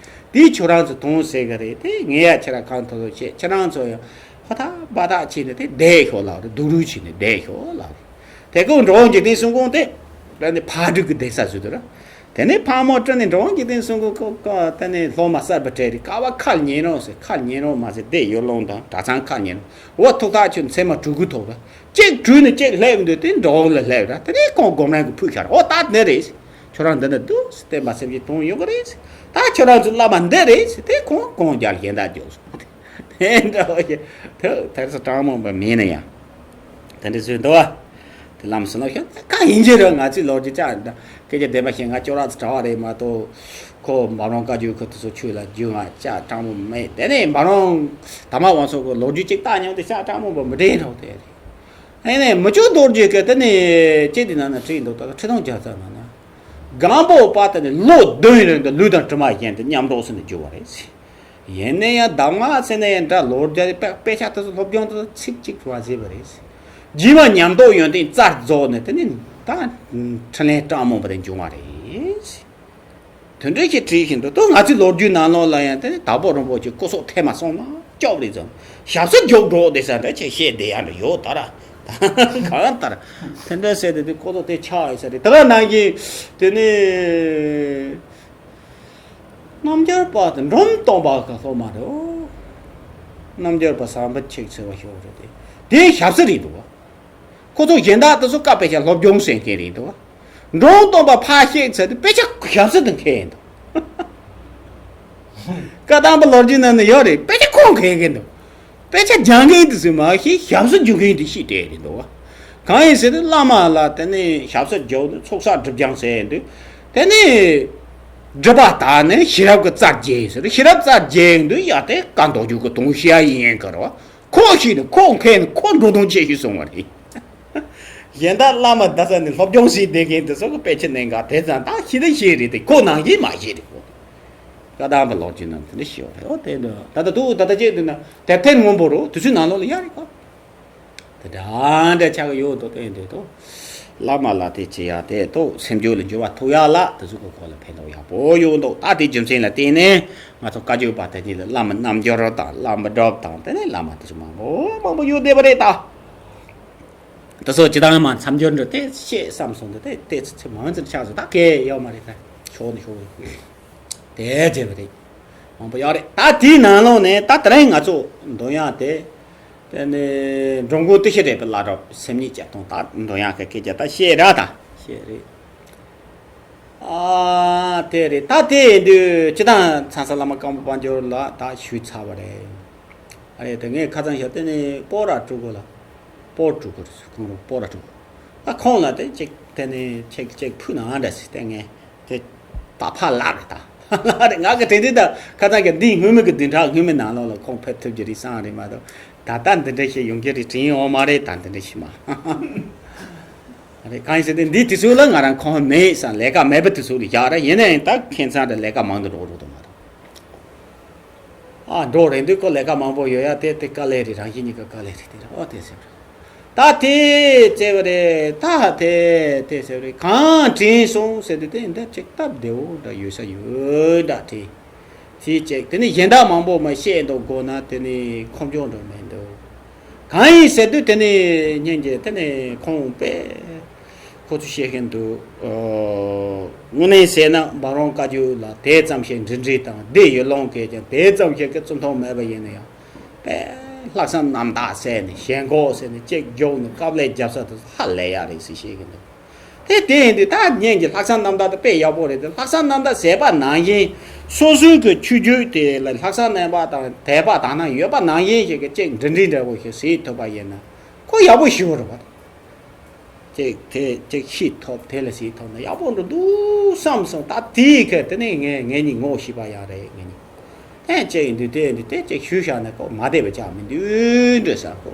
དེས་ཁྱོད་རང་ཚོ་དོན་བྱེད་གི་རེད། དེ་ངས་ཡ་ཁྱེད་རང་གང་ཐུབ་ཐུབ་བྱེད། ཁྱེད་རང་ཚོ་ཡང་ཧོ་ཐག་བ་ཐག་བྱས་ནས་དེ་བསྡད་ཤོག་ལབ་རེད། སྡུག་རུས་བྱས་ནས་བསྡད་ཤོག་ལབ་རེད། དེ་ཀོ་འགྲོ་བ་འཇིག་རྟེན་གསུམ་ཀོང་དེ་ད་ནི་ཕར་འགྲོ་གི་བསྡད་ས་བཟོས་འདུག་ར། དེ་ནས་ཕག་མོ་སྤྲུལ་ནས་འགྲོ་བ་འཇིག་རྟེན་གསུམ་ཀོང་ཀོ་ཀོ་དེ་ནས་སློབ་མ་གསར་པ་སྤྲད་རེད། ཀ་བ་ཁ་ཉན་རོགས་ཟེར། ཁ་ཉན་རོགས་མ་ཟེར། བསྡད་ཡོད་ལོང་དང་གྲྭ་ཚང་ཁ་ཉན་རོགས། འོ་ཐུག་ཐག་ཆོད། མཚན་མ་གྲུ་གུ་ཐོབ་ར། གཅིག་གྲུ་ནས་གཅིག་སླེབས་འདུག་དེ་འགྲོ་བ་ལ་སླེབས་ར། དེ་ནས་ཁོང་སྒོམ་རིང་གི་ཕུད་ཤར། འོ་ད་འདི་རེད། ཁྱོད་རང་འདི་ན་འདུག་སྟེ་བསྟན་པ་སེམས་ཅན་དོན་ཡོང་གི་རེད། ད་ཁྱོད་རང་ཚོ་བླ་མ་འདི་རེད་ཟེར་དེ་ཁོང་གོང་རྒྱལ་གཞན་དག་འཇོག་སོང་། དེ་འདྲ་བ་ཞིག་ཐུག་དེར་སོ་གྲངས་མང་པོ་མིན་ན་ཡང་། དེ་འདྲ་བཟོས་འདུག་བ། དེ་ལམ་སོང་ལ་ཤོད་ད་གང་ཡིན་གྱི་རེད། ང་ཚོའི་ལོ་རྒྱུས་ཅག་ད་སྐད་ཆ་བདེན་པ་བཤད་ང་ཅོག་ར་ཚོ་གྲྭ་བ་རེད་མ་གཏོགས། ཁོ་འབའ་རོང་བཀའ་བརྒྱུད་ཁོ་དེ་ཚོ་ཆོས་ལ་རྒྱུས་ང་ཅག་གྲངས་མང་པོ་མེད། དེ་ནས་འབའ་རོང་དར་མ་དབང་ཕྱུག་གི་ལོ་རྒྱུས་ཅིག་བལྟ་མྱོང་དེ་ཅག་གྲངས་མང་པོ་མི་དྲན་རོགས་དེ་རེད། ཨེ་ནས་མི་ཆོས་རྡོ་རྗེ་གི་དེ་ནས་ཅི་དེ་ནང་ན་བྲིས་འདུག་ད་ཁྲི་སྟོང་བརྒྱ་རྩ་ནང་ན། སྒམ་པོ་པ་དེ་ནས་ལོ་བདུན་རིང་དུ་ལུས་དང་གྲིབ་མ་གཞན་དུ་མཉམ་འགྲོགས་སུ་ནས་རྒྱུ་བ་རེད། ཡིན་ན་ཡང་གདམས་ངག་ཟེར་ན་ཡང་འདྲ་ལོ་རྒྱུས་དཔེ་དཔེ་ཆ་དེ་ཚོ་སློབ་སྦྱོང་དེ་ཚོ་ཚིག་གཅིག་བ་ཟེར་བ་རེད། རྗེས་མ་ཉམས་རྟོགས་ཡོན་ཏན་རྩ་རྫོགས་ནས་དེ་ནས་ད་འཕྲིན་ལས་སྤྲང་མོ་པ་དེ་འབྱུང་བ་རེད། དོན་འགྲེལ་གྱིས་བྲིས་བཞིན་དུ་ད་ང་ཚོའི་ལོ་རྒྱུས་ནང་ལོགས་ལ་ཡང་དེ་ནི་དྭགས་པོ་རིན་པོ་ཆེ་སྐུ་སྲོག་ཐེ་མ་སོང་ན་སྐྱོབ་རེད་ཙང་ཞབས་སུ་འཇུག་འགྲོ་བསྡད་ས་འདྲ་ཆེ་བཤད་བསྡད་ཡ་འདྲ་ཡོད་ད་ར། གང་ལྟར་དེ་འདྲ་ཟེར་ཏེ་དེ་སྐུ་སྲོག་དེ་ཆགས་ཡོད་ས་རེད། དེ་ག་ནང་བཞིན་དེ་ནི་རྣམ་རྒྱལ་པ་དང་འབྲོམ་སྟོན་པ་ག་སློབ་མ་རེད། རྣམ་རྒྱལ་པ་ཟམ་པ་ཆེ་ཟེར་བ་ཞིག་རེད། དེ་དེའི་ཞབས་སུ་རེད་འདུག་བ། ཁོ་ཚོ་གཞན་དག་དེ་ཚོ་བཀའ་དཔེ་ཆ་སློབ་སྦྱོང་བྱེད་མཁན་རེད་འདུག་བ། འབྲོམ་སྟོན་པ་ཕར་གཤེགས་ཚར་དུས་དཔེ་ཆ་ཞབས་སུ་དུ་འཁྱེར་འདུག་བཀའ་གདམས་པ་ལོ་རྒྱུས་ནང་ན་ཡོད་རེད། དཔེ་ཆ་ཁོ་འཁྱེར་གི་འདུག་དཔེ་ཆ་སྦྱང་མཁན་དེ་ཚོས་མ་ཤེས། ཞབས་སུ་འཇུག་མཁན་དེ་ཤེས་བསྡད་རེད་འདུག་བ། གང་ཡིན་ཟེར་ན་བླ་མ་ལ་དེ་ནས་ཞབས་སུ་འཇུག་ནས་ཚོགས་བསགས་སྒྲིབ་སྦྱང་ཟེར་དུས་དེ་ནས་སྒྲིབ་པ་དག་ནས་ཤེས་རབ་ཀྱི་རྩལ་རྒྱས་ཟེར། ཤེས་རབ་རྩལ་རྒྱས་དུས་ཡ་དེ་བཀའ་མདོ་རྒྱུད་ཀྱི་དོན་ཤེས་ཡ་ཡིན་ཡིན་གི་རེད་བ། ཁོ་ཤེས་ནས་ཁོ་མཁས་ནས་ཁོ་འགྲོ་དོན་ཆེ་ཤོས་སོང་བ་རེད། གཞན་དག་བླ་མ་བསྡད་ས་ནས་སློབ་སྦྱོང་བྱས་བསྡད་མཁན་དེ་ཚོ་གི་དཔེ་ཆ་ནས་འགའ་དེ་ཙང་ད་ཤེས་དེ་ཤེས་རེད་དེ་ཁོ་ནང་བཞིན་མ་ཤེས་རེད་ཁོ། བཀའ་གདམས་པ་ལོ་རྒྱུས་ནང་དེ་འདྲ་ཤེས་བ་རེད། འོ་དེ་འདྲ་ད་ལྟ་དུ་ད་ལྟ་ཅེས་འདུག་ན་དེབ་ཐེར་སྔོན་པོ་རུ་དུས་ཚོད་ནང་ལོགས་ལ་ཡ་རེད་ཁོ། དེ་འདྲ་འདྲ་ཆགས་ཀྱི་ཡོད་འདུག་དེ་འདྲ་འདུག་བླ་མ་ལ་དེ་བྱེད་ཡ་དེ་ཏོ་སེམས་རྒྱུད་ལ་འགྱུར་བ་ཐུག་ཡ་ལ་དེ་ཚོ་གི་སྐོར་ལ་ཕན་ཐོགས་ཡག་པོ་ཡོད་འདུག་ད་དེ་རྒྱུ་མཚན་ལ་བརྟེན་ནས་ང་ཚོ་བཀའ་བརྒྱུད་པ་དེ་གཉིས་ལ་བླ་མ་རྣལ་འབྱོར་དང་བླ་མ་སྒྲུབ་དང་དེ་ནས་བླ་མ་དེ་ཚོ་མང་པོ་མང་པོ་ཡོད་བསྡད་པ་རེད་ད། དེ་ཚོ་ཇི་ལྟར་མ་མཚམས་སྦྱོར་འགྲོ་དེ་ཤེས་བསམ་སོང་དུ་དེ་དེ་ཚོ་ཚེ་མང་ཙམ་ཆགས་སོང་ད་གས་ཡོད་མ་རེད་ད་ཤོག་ནི་ཤོག་དེ་བྱས་པ་རེད། མང་པོ་ཡོད་རེད་ད་དེའི་ནང་ལོགས་ནས་ད་དེ་རིང་ང་ཚོ་འདོན་ཡག་དེ། དེ་ནས་འགྲོ་མགོན་ཏི་ཤྲི་རས་པའི་བླ་སྒྲུབ་སེམས་ཉིད་ཀྱི་སྟོང་ད་འདོན་ཡག་གི་སྐད་ཆ་ད་བཤད་ར་ད་བཤད་རེད། ཨ་དེ་རེད་ད་དེ་ཡིན་དུས་སྤྱི་བཏང་ཚང་ས་བླ་མ་སྐམ་པོ་དཔལ་འབྱོར་ལ་ད་ཞུས་ཚར་བ་རེད། ཨ་རེད་དེ་ངས་ཁ་ཚང་ཞབས་དེ་ནས་སྤོ་ར་སྤྲུལ་སྐུ་ལ་སྤོ་སྤྲུལ་སྐུ་རེད་ཁོང་རུ་སྤོ་ར་སྤྲུལ་སྐུ་ཨ་ཁོང་ལ་དེ་ཅིག་དེ་ནས་ཅིག་ཅིག་ཕུལ་ན་འདྲ་ཟེར་དེ་ངས། དེ་ད་ཕར་ལབ་རེད་ད། ལབ་རེད་ང་གི་དྲན་དུས་ད་ཁ་ཚང་གི་འདི་སྔོན་མའི་གི་བདུན་ཕྲག་སྔོན་མའི་ནང་ལོགས་ལ་ཁོང་ཕེབས་ཐུབ་ཀྱི་རེད་བསམ་རེད་མ་གཏོགས་ད་ལྟ་འདི་འདྲ་ཞིག་ཡོང་གི་རེད་དྲན་ཡོད་མ་རེད་ད་འདི་འདྲ་ཞིག་མ། རེད་གང་ཡིན་ཟེར་དུས་འདི་དུས་ཚོད་ལ་ང་རང་ཁོང་མེད་བསམ་ལས་ཀ་མེད་པ་དུས་ཚོད་ལ་བཞག་རེད་ཡིན་ན་ཡང་ད་ཁྱད་མཚར་འདྲ་ལས་ཀ་མང་དུ་འགྲོ་འགྲོ་དུ་མ་རེད། ཨ་འགྲོ་རེད་འདུག་ཁོ་ལས་ཀ་མང་པོ་ཡོད་ཡ་དེ་དེ་དཀའ་ལས་རེད་རང་བཞིན་གཉིས་ཀ་དཀའ་ལས་རེད་དེ་རེད་ཨོ་དེ་ཟེར་བ་རེད། ད་དེ་བརྩེ་བ་རེད་ད་དེ་དེ་ཟེར་བ་རེད་གང་དྲན་སོང་ཟེར་དུས་དེ་འདི་ཅིག་སྟབས་བདེ་བོ་འདྲ་ཡོད་ས་ཡོད་འདྲ་དྲན། དེ་ཅིག་དེ་ནི་གཞན་དག་མང་པོ་མ་བཤད་འདུག་དགོས་ན་དེ་ནི་ཁོམ་སྦྱོང་འདྲ་མེད་འདུག་གང་ཡིན་ཟེར་དུས་དེ་ནི་སྙིང་རྗེ་དེ་ནི་ཁོང་དཔེ། ཁོ་ཚོས་བཤད་མཁན་འདུག་དངོས་གནས་བྱས་ན་འབའ་རོང་བཀའ་བརྒྱུད་ལ་དེ་ཙམ་ཞིག་འབྲེལ་འདྲིས་དང་སྡེ་ཡུལ་ལུང་གིས་ཀྱང་དེ་ཙམ་ཞིག་གི་བརྩི་མཐོང་མེད་པ་ཡིན་ན་ཡང་དཔེ་ལྷག་བསམ་རྣམ་དག་བྱས་ནས་ཞེན་ཁོག་བྱས་ནས་གཅིག་རྒྱུགས་ནས་དཀའ་ལས་རྒྱབ་ས་དེ་ཧ་ལས་ཡག་རེད་ཟེར་བཤད་མཁན་འདུག་དེ་དེ་ཡིན་དུས་ད་སྙིང་རྗེ་ལྷག་བསམ་རྣམ་དག་དེ་དཔེ་ཡག་པོ་རེད་དེ་ལྷག་བསམ་རྣམ་དག་བྱས་པ་ནང་བཞིན་སོ་སོའི་གི་ཆོས་བརྒྱུད་དེ་ལ་ལྷག་བསམ་རྣམ་པ་དང་དད་པ་དག་སྣང་ཡོད་པ་ནང་བཞིན་ཞིག་གི་གཅིག་འབྲེལ་འདྲིས་འདྲ་བོ་ཞིག་བྱེད་ཐུབ་པ་ཡིན་ན་ཁོ་ཡག་པོ་ཞེ་པོ་རེད་བ། ཅིག་དེ་ཅིག་ཤེས་ཐུབ་དེ་ལ་ཤེས་ཐུབ་ན་ཡག་པོ་འགྲོ་འདུག་བསམ་སོང་ད་དེའི་ཁ་དེ་ནས་ངས་ངེད་གཉིས་ངོ་ཤེས་པ་ཡག་རེད་ངེད་གཉིས་ ཨེ་ཅེ་ཡིན་དུས་དེ་ཡིན་དུས་དེ་ཅེ་ཞུས་བཞག་ནས་ཁོ་མ་བསྡད་པ་ཅག་མི་འདུག་འདྲ་ཟེར་ཁོ།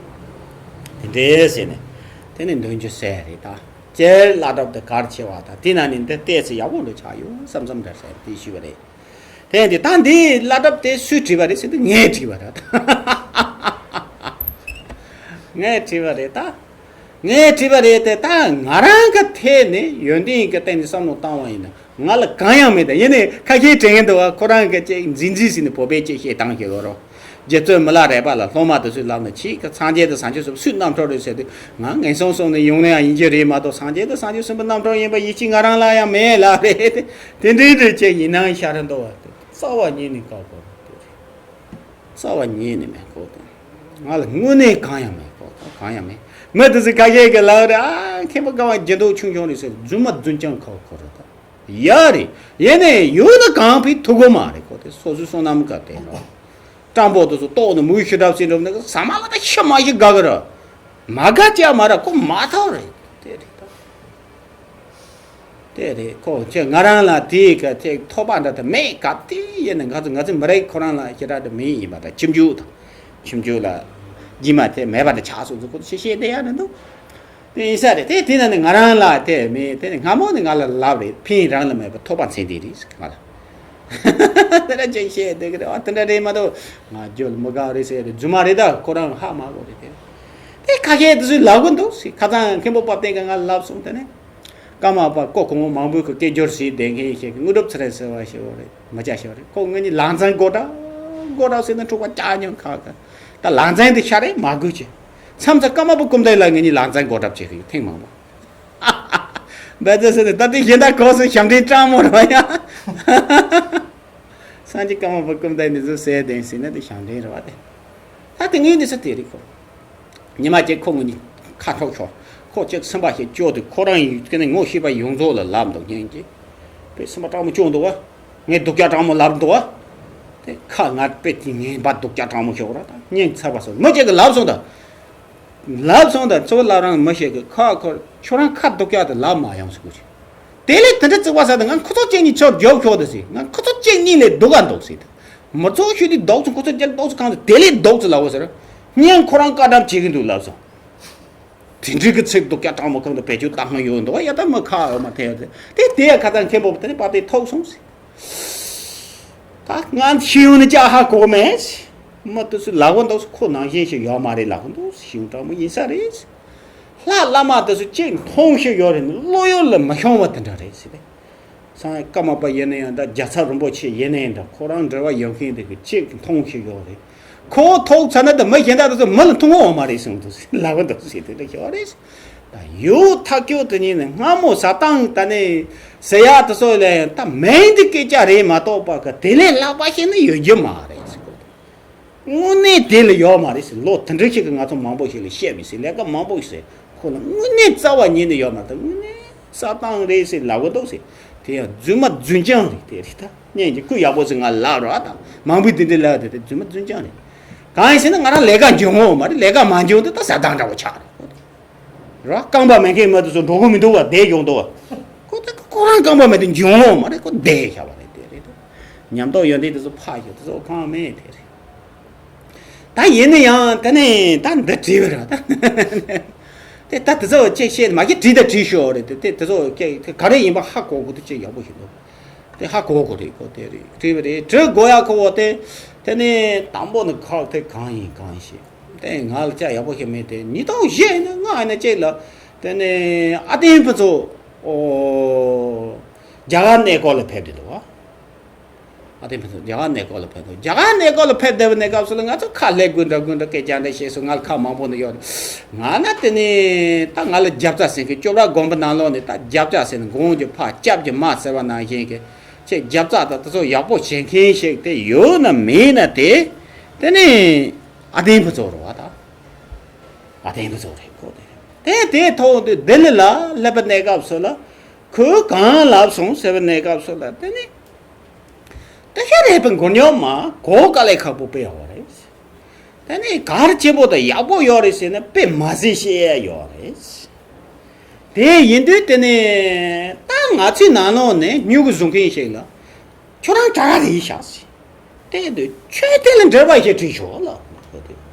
དེ་འདྲས་ཟེར་ནས་དེ་ནས་འདོན་རྒྱུ་ཟེར་རེད་ད། སྤྱིར་བླ་སྒྲུབ་དེ་གལ་ཆེ་བ་དང་དེ་ན་ནི་འདི་ཏོག་ཙམ་ཡག་པོ་འདྲ་ཆགས་ཡོད་བསམ་བསམ་འདྲ་ཟེར་དེ་ཞུས་པ་རེད། དེ་ཡིན་དུས་ད་འདི་བླ་སྒྲུབ་དེ་སུས་བྲིས་པ་རེད་ཟེར་དུས་ངས་བྲིས་པ་རེད། ངས་བྲིས་པ་རེད་ད། ངས་བྲིས་པ་རེད་དེ། ད་ང་རང་གི་ཐད་ནས་ཡོན་ཏན་གྱི་སྟེང་ནས་བསམ་བློ་བཏང་བ་ཡིན་ན་ང་ལ་གང་ཡང་མེད་དེ། ཡིན་ནའི་ཁ་ཤས་དྲན་གྱི་འདུག་བ། ཁོ་རང་གི་ཅིག་འཛིན་རྩིས་ཟིན་ནས་བོད་པའི་ཅིག་བཤད་སྟངས་ཤིག་ཡོད་རོགས། རྗེ་བཙུན་མི་ལ་རས་པ་ལ་སློབ་མ་དེ་ཚོས་ལབ་ན་ཁྱེད་ཀྱི་སངས་རྒྱས་དང་བྱང་ཆུབ་སེམས་དཔའ་སུའི་རྣམ་གྲངས་རེད་ཟེར་དུས། ང་ངན་སོང་གསུམ་ནས་ཡོང་ནའང་ཡིན་གྱི་རེད་མ་གཏོགས། སངས་རྒྱས་དང་བྱང་ཆུབ་སེམས་དཔའི་རྣམ་གྲངས་ཡིན་པ་ཡིད་ཆེས་ང་རང་ལ་ཡང་མེད་ལབ་རེད་དེ། དེ་འདྲའི་འདྲ་ཅིག་ཡིན་ནའང་ཤར་འདུག་བ། དེ་རྩ་བ་ཉིད་ནས་བཀག་པ་རེད། རྩ་བ་ཉིད་ནས་མེད་ཁོ་དང་། ང་ལ་དངོས་གནས་གང་ཡང་མེད་ཁོ་དང་། གང་ཡང་མེད། མི་དེ་ཚོས་ཁ་ཤས་ཀྱིས་ལབ་རེད། ཨ་མཁན་པོ་ཀརྨ་སྦྱིན་བདག་ཆུང་ཆུང་རེད་ཟེར། རྫུན་མ་རྫུན་རྐྱང་ཁོ་ཁོ་རེད་ད། ཡ་རེད། ཡིན་ནའི་ཡོད་ན་གང་ཕིག་ཐུག་གོ་མ་རེད་ཁོ། དེ་སོ་སོའི་བསོད་ནམས་ག་དེ་རོ། སྤྲང་པོ་དེ་ཚོ་ལྟོགས་ནས་མུ་ཤི་འདྲ་བྱེད་འགྲོ་ནས་ཟ་མ་ལ་ད་ཤི་མ་ཤི་དགའ་གི་ར། མ་དགའ་ཅག་མ་ར་ཁོ་མ་ཐག་རེད། དེ་རེད་ད། དེ་རེད། ཁོ་ཁྱེད་ང་རང་ལ་དེའི་ག་ཐེག་ཐོགས་པ་འདྲ་དེ་མེད་ག། དེ་ཡིན་ན་ང་ཚོ་ང་ཚོ་མི་རིགས་ཁོ་རང་ལ་ཞེ་དྲག་དེ་མེད་ཡིན་པ་དང་། ཁྱིམ་རྒྱུད་དང་། ཁྱིམ་རྒྱུད་ལ་རྗེས་མ་དེ་མེད་པ་འདྲ་ཆགས་སོང་ཚོ་ཁོ་ཚོ་ཤེས་བསྡད་ཡ་རེད་འདུག་དེ་ཡིན་ས་རེད། དེ་དེ་ན་ནི་ང་རང་ལ་དེ་མེད། དེ་ནི་སྔ་མོ་ནི་ང་ལ་ལབ་རེད། ཕན་རང་ལ་མེད་པ་ཐོགས་པ་མཚན་ལྡན་རེད་ཟེར་ང་ལ། དེ་འདྲ་ཅིག་བཤད་བསྡད་ཀྱི་རེད་བ། དེ་འདྲ་རེད་མ་གཏོགས་ང་རྒྱུད་ལ་མི་དགའ་རེད་ཟེར་རེད། རྫུན་མ་རེད་ད། ཁོ་རང་ཧ་མ་གོ་རེད་དེ། དེ་ཁ་ཤས་དེ་ཚོས་ལབ་གི་འདུག་ཟེར། ཁ་སང་མཁན་པོ་དཔལ་ལྡན་གྱིས་ང་ལ་ལབ་སོང་། དེ་ནས་ཀརྨ་པ་ཀོ་གོང་མོ་མང་པོའི་གི་སྐད་སྒྱུར་བྱས་བསྡད་མཁན་ཞིག་གིས་དངོས་གྲུབ་ཚེ་རིང་ཟེར་བ་ཞིག་ཡོད་རེད། མི་སྐྱ་ཞིག་ཡོད་རེད། ཁོ་ངེད་གཉིས་ལག་འཛིང་དགོད་བྲ་དགོད་བྲ་བྱས་ནས་འཁྲུག་པ་རྒྱག་མྱོང་ཁ་ཁ། ད་ལག་འཛིང་དེ་ཤ་རེད་མ་དགོས་ཀྱི། མཚམས་མཚམས་ཀརྨ་པ་ཀུན་བདེ་ལ་ངེད་གཉིས་ལག་འཛིང་དགོད་བྲ་བྱེད་ཀྱི་ཡོད་ཐེངས་མང་པོ། འབད་རྩོལ་ཟེར་ནས་ད་ལྟའི་གཞན་དག་གོ་སོང་། ཞབས་འདྲེན་སྤྲང་མོ་རེད་བ་ཡ། སངས་རྒྱས་ཀརྨ་པ་ཀུན་བདེ་ནས་བཟོ་ཟེར་དེ་ཟེར་ན་དེ་ཞབས་འདྲེན་རེད་བ་དེ། ད་དེ་ངའི་ནི་ས་དེ་རེད་ཁོ། ཉི་མ་གཅིག་ཁོ་ངོ་ནི་ཁ་འཁྲོག་ཤོར། ཁོ་གཅིག་སེམས་པ་ཞིག་སྐྱོ་དུས་ཁོ་རང་ཡིན་ཀྱི་ནི་ངོ་ཤེས་པ་ཡོངས་རྫོགས་ལ་ལབ་འདུག་སྙིང་རྗེ། དཔེ་སེམས་པ་སྤྲང་མོ་སྐྱོ་འདུག་བ། ངས་སྡུག་ཅག་སྤྲང་མོ་ལབ་འདུག་བ། དེ་ཁ་ང་དཔེ་དེ་ངན་པ་སྡུག་ཅག་སྤྲང་མོ་ཤོར་བ་ར། ད་སྙིང་ཚ་བ་སོང་། མི་གཅིག་གིས་ལབ་སོང་ད། ལབ་སོང་ད། གཙོ་བོ་ལབ་རང་མི་ཤེས་གི། ཁ་ཁོ་ཁྱོད་རང་ཁ་སྡུག་ཅག་དེ་ལབ་མ་ཡོང་ཟེར་གོ་ཆེ། དེ་ལས་དེ་འདྲ་བརྩི་བ་ཟ་དེ་ང་ཁོ་ཚོ་གཅིག་གཉིས་ཆོར་རྒྱོབ་ཤོག་དེ་ཟེར། ང་ཁོ་ཚོ་གཅིག་གཉིས་ལས་སྡུག་ག་འདུག་ཟེར་ད། མི་ཚོགས་ཤུལ་དེ་རྡོག་ཚོ་ཁོ་ཚོ་རྒྱལ་རྡོག་ཚོ་གང་དུ་དེ་ལས་རྡོག་ཚོ་ལབ་བོ་ཟེར། སྙིང་ཁོ་རང་བཀའ་གདམས་བྱེད་གི་འདུག་ལབ་སོང་། དེ་འདྲའི་གི་ཚིག་སྡུག་ཅག་སྤྲང་མོ་གང་དུ་བེད་སྤྱོད་བཏང་ཡོད་འདུག་བ། ཡ་ད་མི་ཁ་འོ་མ་ཐེ་ཡོད་དེ། དེ་དེ་ཡ་ཁ་ཚང་མཁན་པོ་དེ་ནི་པ་དེ་ཐོག་སོང་ཟེར། ད་ང་ཤེས་ཡོན་ནི་ཅག་ཧ་གོ་མེད། མི་དུ་སུ་ལ་གོ་འདུག་ཁོ་ནང་བཞིན་ཞིག་ཡོད་མ་རེད་ལ་གོ་འདུག་ཤེས་ཡོན་དྲང་མོ་ཡིན་ས་རེད། ལྷ་བླ་མ་དུ་སུ་གཅིག་མཐོང་ཤེས་ཡོད་རེད། བློ་ཡུལ་ལ་མི་ཤོང་བ་དེ་འདྲ་རེད་ཟེར་ཏེ། སངས་ཀརྨ་པ་ཡིན་ན་ཡང་འདྲ། རྒྱལ་ཚབ་རིན་པོ་ཆེ་ཡིན་ན་ཡང་འདྲ། ཁོ་རང་འབྲེལ་བ་ཡོད་མཁན་དེ་གི་གཅིག་མཐོང་ཤེས་ཡོད་རེད། ཁོ་ཐོག་ཚ་ན་དུ་མི་གཞན་དག་དུ་སུ་མི་ལ་མཐོང་བ་མ་རེད་གསུངས་འདུག་ལ་གོ་འདུག་ཟེར་དེ་འདྲ་ཞིག་རེད། ད་ཡོད་ཐག་ཆོད་དེ་ཉིད་ནས་སྔ་མོ་ཟ་སྟངས་ད་ནི་ཟེར་ཡག་དེ་ཚོ་ལ་ཡང་ད་མིང་འདི་སྐད་ཆ་རེད་མ་གཏོགས་པ་གི་དེ་ལས་ལྷག་པ་ཞིག་ནི་ཡོད་རྒྱུ་མ་རེད་ཟེར་གོ། དངོས་གནས་དེ་ལ་ཡོད་མ་རེད་ཟེར། ལོ་དེ་འདྲ་ཞིག་གི་ང་ཚོ་མང་པོ་ཞིག་ལ་བཤད་པའི་ཟེར། ལས་ཀ་མང་པོ་ཞིག་ཟེར། ཁོ་ལ་དངོས་གནས་རྩ་བ་ཉིད་ནས་ཡོད་མ་རེད། དངོས་གནས་ཟ་སྟངས་རེད་ཟེར་ལབ་གོ་འདུག་ཟེར། དེ་ཡང་རྫུན་མ་རྫུན་རྐྱང་རེད། དེ་རེད། ད་སྙིང་རྗེ་ཁོས་ཡག་པོ་ཟེར་ང་ལབ་རོགས་ཨ། ད་མང་པོས་དེ་འདྲ་ལབ་དེ་དེ་རྫུན་མ་རྫུན་རྐྱང་རེད། གང་ཡིན་ཟེར་ན་ང་རང་ལས་ཀ་འབྱུང་ངོ་མ་རེད། ལས་ཀ་མ་འབྱུང་དུས་ད་ཟ་སྟངས་འདྲ་བོ་ཆགས་རེད། ར་རྐང་པ་མེད་མཁན་མ་དེ་ཚོ་འགྲོ་གི་མི་འདུག་བ། བསྡད་ཡོང་འདུག་བ། ཁོ་ད་ཁོ་རང་རྐང་པ་མེད་དུ་འབྱུང་བ་མ་རེད། ཁོ་བསྡད་བཞག་པ་རེད། དེ་རེད་དོ། ཉམས་རྟོགས་ཡོན་ཏན་དེ་ཚོ་ཕར་ཞོག་དེ་ཚོ་གང་མེད་དེ་རེད། ད་ཡིན་ན་ཡང་དེ་ནས་ད་འདི་བྲིས་པ་རེད་ད། དེ་ད་དེ་ཚོ་ཅེས་བཤད་མ་གི་བྲིས་ད་བྲིས་ཤོག་རེད། དེ་དེ་དེ་ཚོ་ཀྱེ་དེ་ག་རེ་ཡིན་པ་ཧ་གོ་དགོས་དུ་ཅེས་ཡག་པོ་ཞིག་འདུག་དེ་ཧ་གོ་དགོས་རེད། ཁོ་དེ་རེད། བྲིས་པ་རེད། བྲིས་དགོས་ཡག་ཁོ་བོ་དེ། དེ་ནས་དང་པོ་ནི་ཁག་དེ་གང་ཡིན་གང་ཞིག་དེ་ང་ལ་ཅག་ཡག་པོ་ཞིག་མེད། དེ་ཉིས་སྟོང་བཞི་ཡིན་ན་ལྔ་ཡིན་ན་གཅིག་ལ། དེ་ནས་ཨ་ཏིང་ཕུན་ཚོགས་ཨོ་རྒྱ་གར་གནས་སྐོར་ལ་ཕེབས་བསྡད་འདུག་བ། ཨ་ཏིང་ཕུན་ཚོགས་རྒྱ་གར་གནས་སྐོར་ལ་ཕེབས་འདུག་རྒྱ་གར་གནས་སྐོར་ལ་ཕེབས་བསྡད་པའི་གནས་སྐབས་སུ་ལ་ང་ཚོ་ཁ་ལྷད་དགོས་འདྲ་དགོས་འདྲ་སྐད་ཆ་འདྲ་བཤད་སོང་། ང་ལ་ཁག་མང་པོ་འདི་ཡོད་རེད། ང་ན་དེ་ནས་ད་ང་ལ་རྒྱབ་རྩ་ཟེར་མཁན་སྐྱོབ་ར་དགོན་པ་ནང་ལོགས་ནས་ད་རྒྱབ་རྩ་ཟེར་ནས་གོང་གི་ཕ་སྐྱབས་ཀྱི་མ་ཟེར་བ་ནང་བཞིན་གྱི་ཅེས་རྒྱབ་རྩ་དང་དེ་ཚོ་ཡག་པོ་བྱེད་མཁན་ཞིག་དེ་ཡོད་ན་མེད་ན་དེ། དེ་ནས་ཨ་ཏིང་ཕུན་ཚོགས་རེད་བ་ད། ཨ་ཏིང་ཕུན་ཚོགས་རེད་ཁོ་དེ། དེ་དེ་ཐོག་དེ་ལྡི་ལི་ལ་སླེབས་པའི་གནས་སྐབས་སུ་ལ་ཁོས་གང་ལབ་སོང་ཟེར་བའི་གནས་སྐབས་སུ་ལ་དེ་ནི། དེ་ཤ་རེད་པའི་མགོ་རྙོག་མ་གོ་དཀའ་ལས་ཁག་པོ་དཔེ་ཡོད་རེད། དེ་ནི་ག་རེ་ཆེན་པོ་དང་ཡག་པོ་ཡོད་རེད་ཟེར་ན་དཔེ་མ་ཟིན་བཤད་ཡ་ཡོད་རེད། དེ་ཡིན་དུས་དེ་ནི་ད་ང་ཚོའི་ནང་ལོགས་ནས་སྨྱུ་གུ་བཟུང་མཁན་ཞིག་ལ་ཁྱོད་རང་གྲྭ་ག་རེད་ཤག་ཟེར། བལྟས་དུས་ཆོས་དེ་ལ་འགྲེལ་པ་ཞིག་བྲིས་ཤོག་ལ།